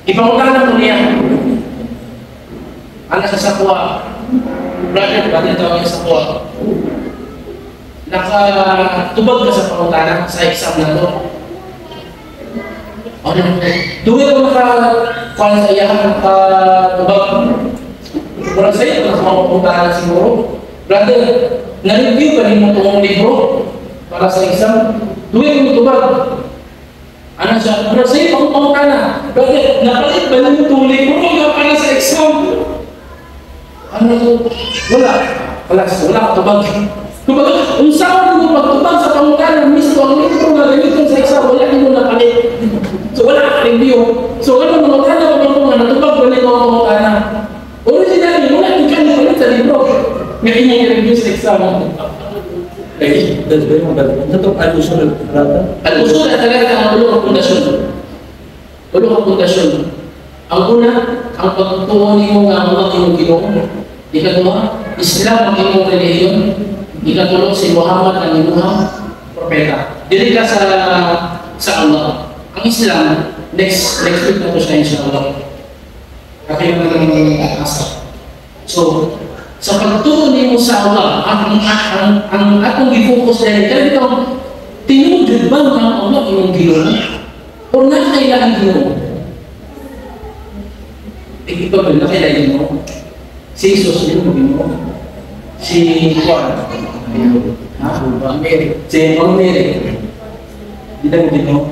Ipangutana ko niya. Ana sa Sakwa, brother, brother tawag niya sa Sakwa. Nakatubag ka sa pangutana sa exam na to. Ano? Duwi ko nakakuha sa iyahan, nakatubag. Murag sa'yo, nakapangutana siguro. Brother, na-review ka rin mo itong libro para sa exam. Duwi ko tubag. Ano siya? Murag sa'yo, pangutana. Brother, napalit ba rin itong libro nga para sa exam? Ano ito? Wala. Wala, wala katubag. Kumbaga, kung saan mo pagtubag sa pangutana, mismo ang libro nga gamitin sa exam, wala din mo napalit. So, wala ka review. So, ano, mangutana ko ba nga natubag, wala ko ang pangutana. Originally, wala din ka napalit sa libro. Nga inyong review sa exam. Okay. That's very maganda. Ito al-usul al-thalatha. Al-usul al-thalatha ang ulo ang pundasyon. Ulo ang pundasyon. Ang una, ang pagtuo nimo nga ang Allah imong Ginoo. Ikaduha, Islam ang imong relihiyon. Ikatulo, si Muhammad ang imong propeta. Dili ka sa Allah. Ang Islam, next week na to siya inshallah. Kaya na lang asa. So, sa pagtuo nimo sa Allah, ang atong gi-focus dahil kaya bitong tinuod jud ba ang Allah imong Ginoo? O nakailangan Ginoo? Iba ba nakailangan Ginoo? Si Jesus imong Ginoo. Si Juan. Ha? Mary. Si Mama Mary. Di na Ginoo.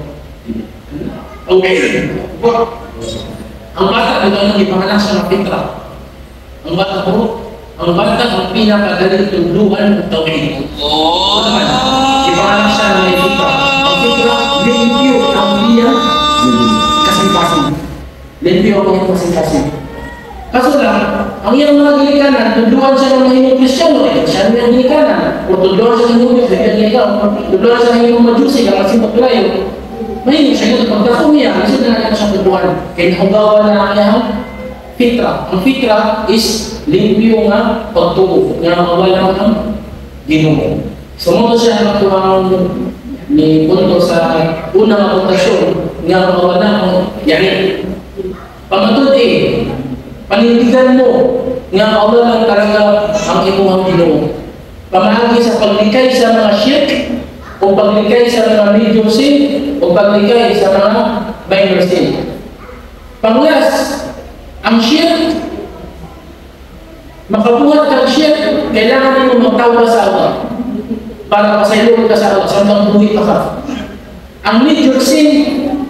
Okay. Ang bata ito ang ipanganak siya ng fitra. Ang bata ko, ang bata ang pinakadaling tunduan ng tawhid. Oh! Ipanganak siya ng fitra. Ang fitra, limpyo ang iyang kasing-kasing. Limpyo ang iyang kasing-kasing. Kaso lang, ang iyang mga ginikanan, tunduan siya ng mahimong Kristiyano, eh, siya ng ginikanan. O tunduan siya ng mahimong Kristiyano, tunduan siya ng mahimong Majusi, kasi paglayo. Mahimong siya yun, pagdako niya, kasi na lang siya tunduan. Kaya nahugawa na ang iyang fitra. Ang fitra is limpyo nga pagtuo, nga mawala ang Ginoo. So mao siya ang atuang ni punto sa unang apuntasyon nga mawala mo yani pamatud-i, panindigan mo nga Allah lang talaga ang imuhang Ginoo. Pamaagi sa paglikay sa mga shirk o paglikay sa mga major sin o paglikay sa mga minor sin. Panglas, ang shirk, makabuhat kang shirk, kailangan mo magtawba sa Allah para pasaylon ka sa Allah samtang buhi pa ka. Ang major sin,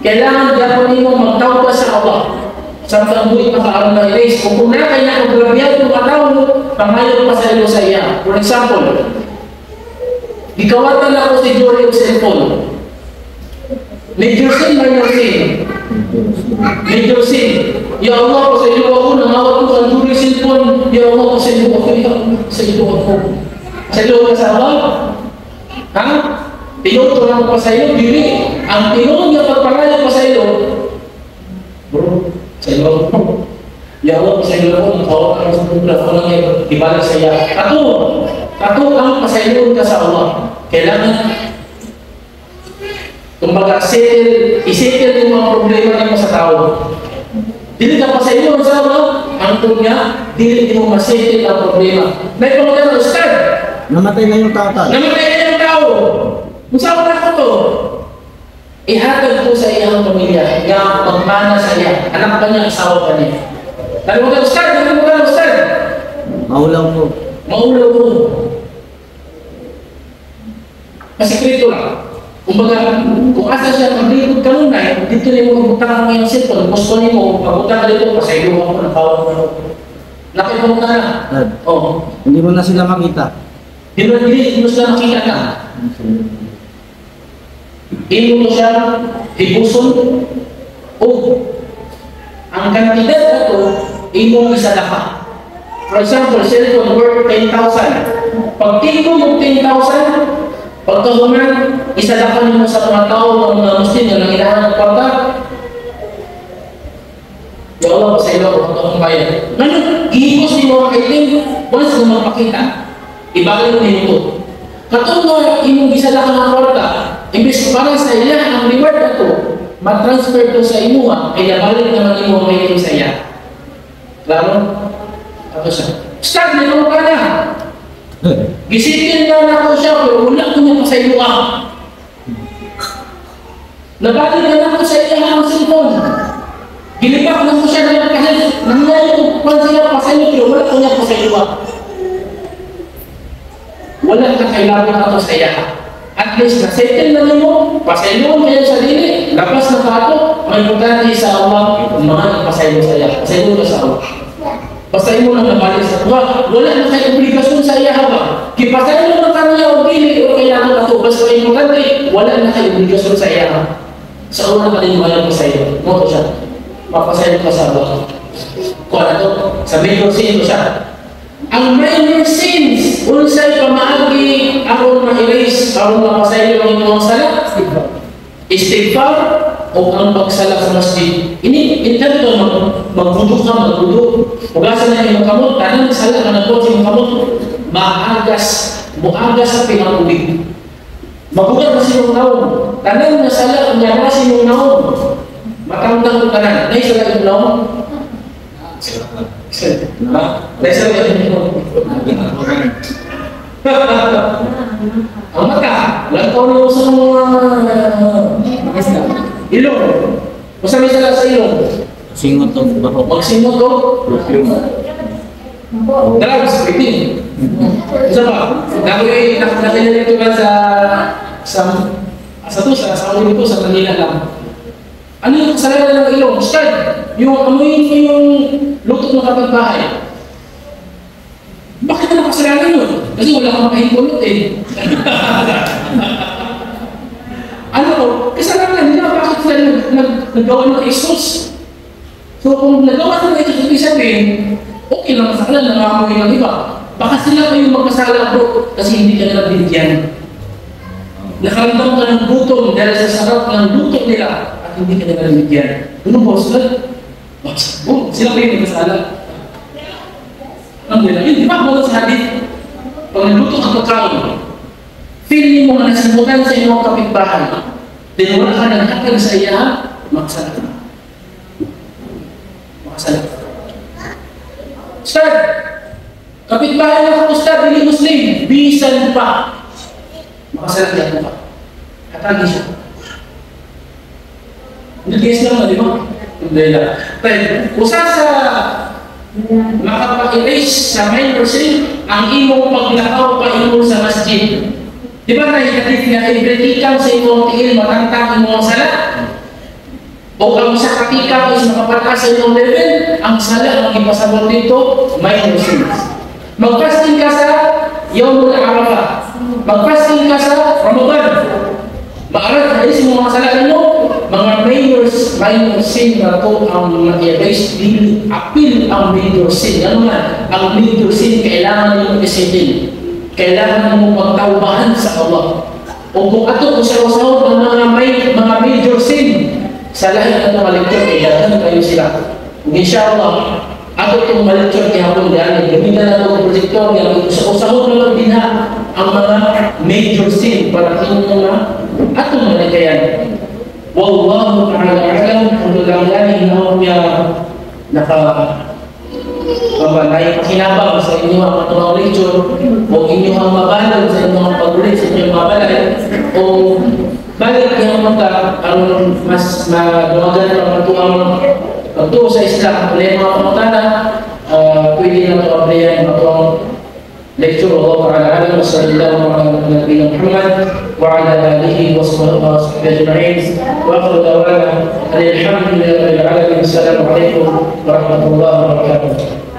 kailangan dapat nimo magtawba sa Allah samtang buhi pa ka aron ma-erase. Kung naa kay nakagrabyado nga tawo, pangayo pasaylo sa iya. For example, gikawatan ako si Jory og cellphone. Major sin, minor sin? Major sin. Ya Allah, pasaylo ako, nangawat ko ang Jory cellphone. Ya Allah, pasaylo ako. Ya Allah, pasaylo ako. Pasaylo ka sa Allah? Ha? Tinuod lang pasaylo, dili. Ang tinuod nga pagpangayo pasaylo, bro, pasaylo ako. Ya Allah, pasaylo ako, nakawat ako sa kubra, ako lang yung ibalik sa iya. Kato, kato ang pasaylo ka sa Allah. Kailangan, kumbaga, settle, isettle yung mga problema nimo sa tao. Dili ka pasaylo sa Allah, ang niya, dili mo masettle ang problema. May pangutan, Ustad, Namatay na yung tao. Namatay na yung tao. Kung saan na ko to? Ihatag ko sa iyang pamilya, nga magmana sa iya, anak pa niya, asawa pa niya. Nalimutan, Ustad, nalimutan, Ustad. Maulaw po. Maulaw po. Pasikreto lang. Kumbaga, kung asa siya maglingkod kanunay, dito na mo magbutang ang iyang cellphone, gusto nimo magbutang dito, pasaylo ako, nakawag na ako. Nakipong na na. Dad, Oh. hindi mo na sila makita. Di ba, hindi mo sila makita na. Imo mo siya hibuson o ang kantidad na to, imong isadaka. For example, cellphone worth 10,000. Pag tingko mo 10,000, pagkahuman, isadaka nimo sa mga tao ng mga Muslim nga nangailangan ng kwarta. Ya Allah, pasaylo ako kung akong bayad. Ngayon, gihigos nimo ang item, once na magpakita, ibalik nimo to. Katong nga imong gisadaka nga kwarta, imbes para sa iya ang reward na to, ma-transfer to sa imuha, ay nabalik naman imo ang item sa iya. Klaro? Tapos siya. Start, may ka na. Gisitin na nako siya, pero wala ko niya pasaylo ah. Nabalik na nako sa iya ang cellphone. Gilipak na ko siya na kasi nangyari ko pa siya pasaylo, pero wala ko niya pasaylo ah. Wala ka kailangan ato sa iya. At least na-settle na nimo, pasaylo kayo sa dili, labas na ka ato, may importante sa Allah, mga pasaylo sa iya. Pasaylo ka sa Allah. Basta imo lang nabalik sa tuwa, wala na kay obligasyon sa iya ba? Gipasaylo na kaniya og dili o kailangan ato, basta importante, wala na kay obligasyon sa iya. Sa una pa din mo alam pasaylo. Mo to siya. Mapasaylo ka sa Allah. Kuha na to, sa major sin to siya. Ang minor sins, unsay pamaagi aron ma-erase, aron mapasaylo ang imong sala? Istighfar o ang pagsala sa masjid. Ini intento magwudu ka, magwudu. Hugasan na imong kamot, tanan sala ka nagbuhat sa imong kamot, maagas, muagas sa pinatubig. Magugat na sa imong naong, tanan nga sala nga na sa imong naong. Matangtang ko tanan, nay sala imong naong. Ha? Nay sala imong naong. Ang mata, lantaw niyo sa mga ilong. Basta may sala sa ilong. Singot og baho. Magsingot o drugs, pwede. Isa pa, nakilala ito ba sa to, sa uli nito, sa Manila lang. Ano yung kasalanan ng ilong? Ustad, yung amuyin mo yung luto ng kapitbahay. Bakit na nakasalanan yun? Kasi wala kang makahingkulot eh. Ano ko? Kasalanan nila, bakit sila naggawa ng exhaust? So kung nagawa ng exhaust, ibig sabihin, okay lang sa kanila, nangamoy ng iba. Baka sila pa yung magkasala bro, kasi hindi ka nila binigyan. Nakaramdam ka ng gutom dahil sa sarap ng luto nila at hindi ka nila binigyan. Ano ba sila? Oh, sila pa yung magkasala. Ang nila, yun, di ba? Mula sa hadith, pag nagluto ka pagkaon, Feel mo nga nasimbutan sa imong kapitbahay. Then wala ka naghatag sa iya, makasala ka. Makasala ka. Ustad, kapitbahay na ako, Ustad, dili Muslim, bisan pa. Makasala ka ka. Hatagi siya. Hindi guys lang, di ba? Hindi lang. Pero, usa sa makapag-erase sa minor sin, ang imong paglakaw paingon sa masjid. Di ba nahikatid nga every tikang sa imong tiil matangtang imong sala? O ang isa ka tikang is makapataas sa imong level, ang sala ang ipasabot dito, minor sins. Mag-fasting ka sa Yawmul Arafah. Mag-fasting ka sa Ramadan. Maarat na is mga sala nimo, mga minor sin na to ang ma-erase, dili apil ang major sin. Ano nga? Ang major sin kailangan nimo isettle. Kailangan mo pagtawbahan sa Allah. O kung ato usaw-usahon ang mga major sin sa lahi na mga lecture kay daghan kayo sila. Ug inshallah ato itong ma-lecture gihapon gani gamitan nato ang projector nga usaw-usahon na lang dinha ang mga major sin para inyo nga atong malikayan. Wallahu ta'ala a'lam. Kung lang gani hinaw niya naka Baba, pakinabang sa inyo ang atong lecture o inyo ang mabalog sa inyong pag-ulit sa inyong mga balay o balik yung ka aron mas maduwagan ang atuang pagtuo sa Islam. Kung mga pangutana, pwede na ito applyan atuang lecture. Allah ta'ala alam. Wa sallallahu ala nabiyina Muhammad wa ala alihi wa sahbihi ajma'in wa akhiru da'wana alhamdulillahi rabbil alamin. Assalamu alaikum warahmatullahi wabarakatuh.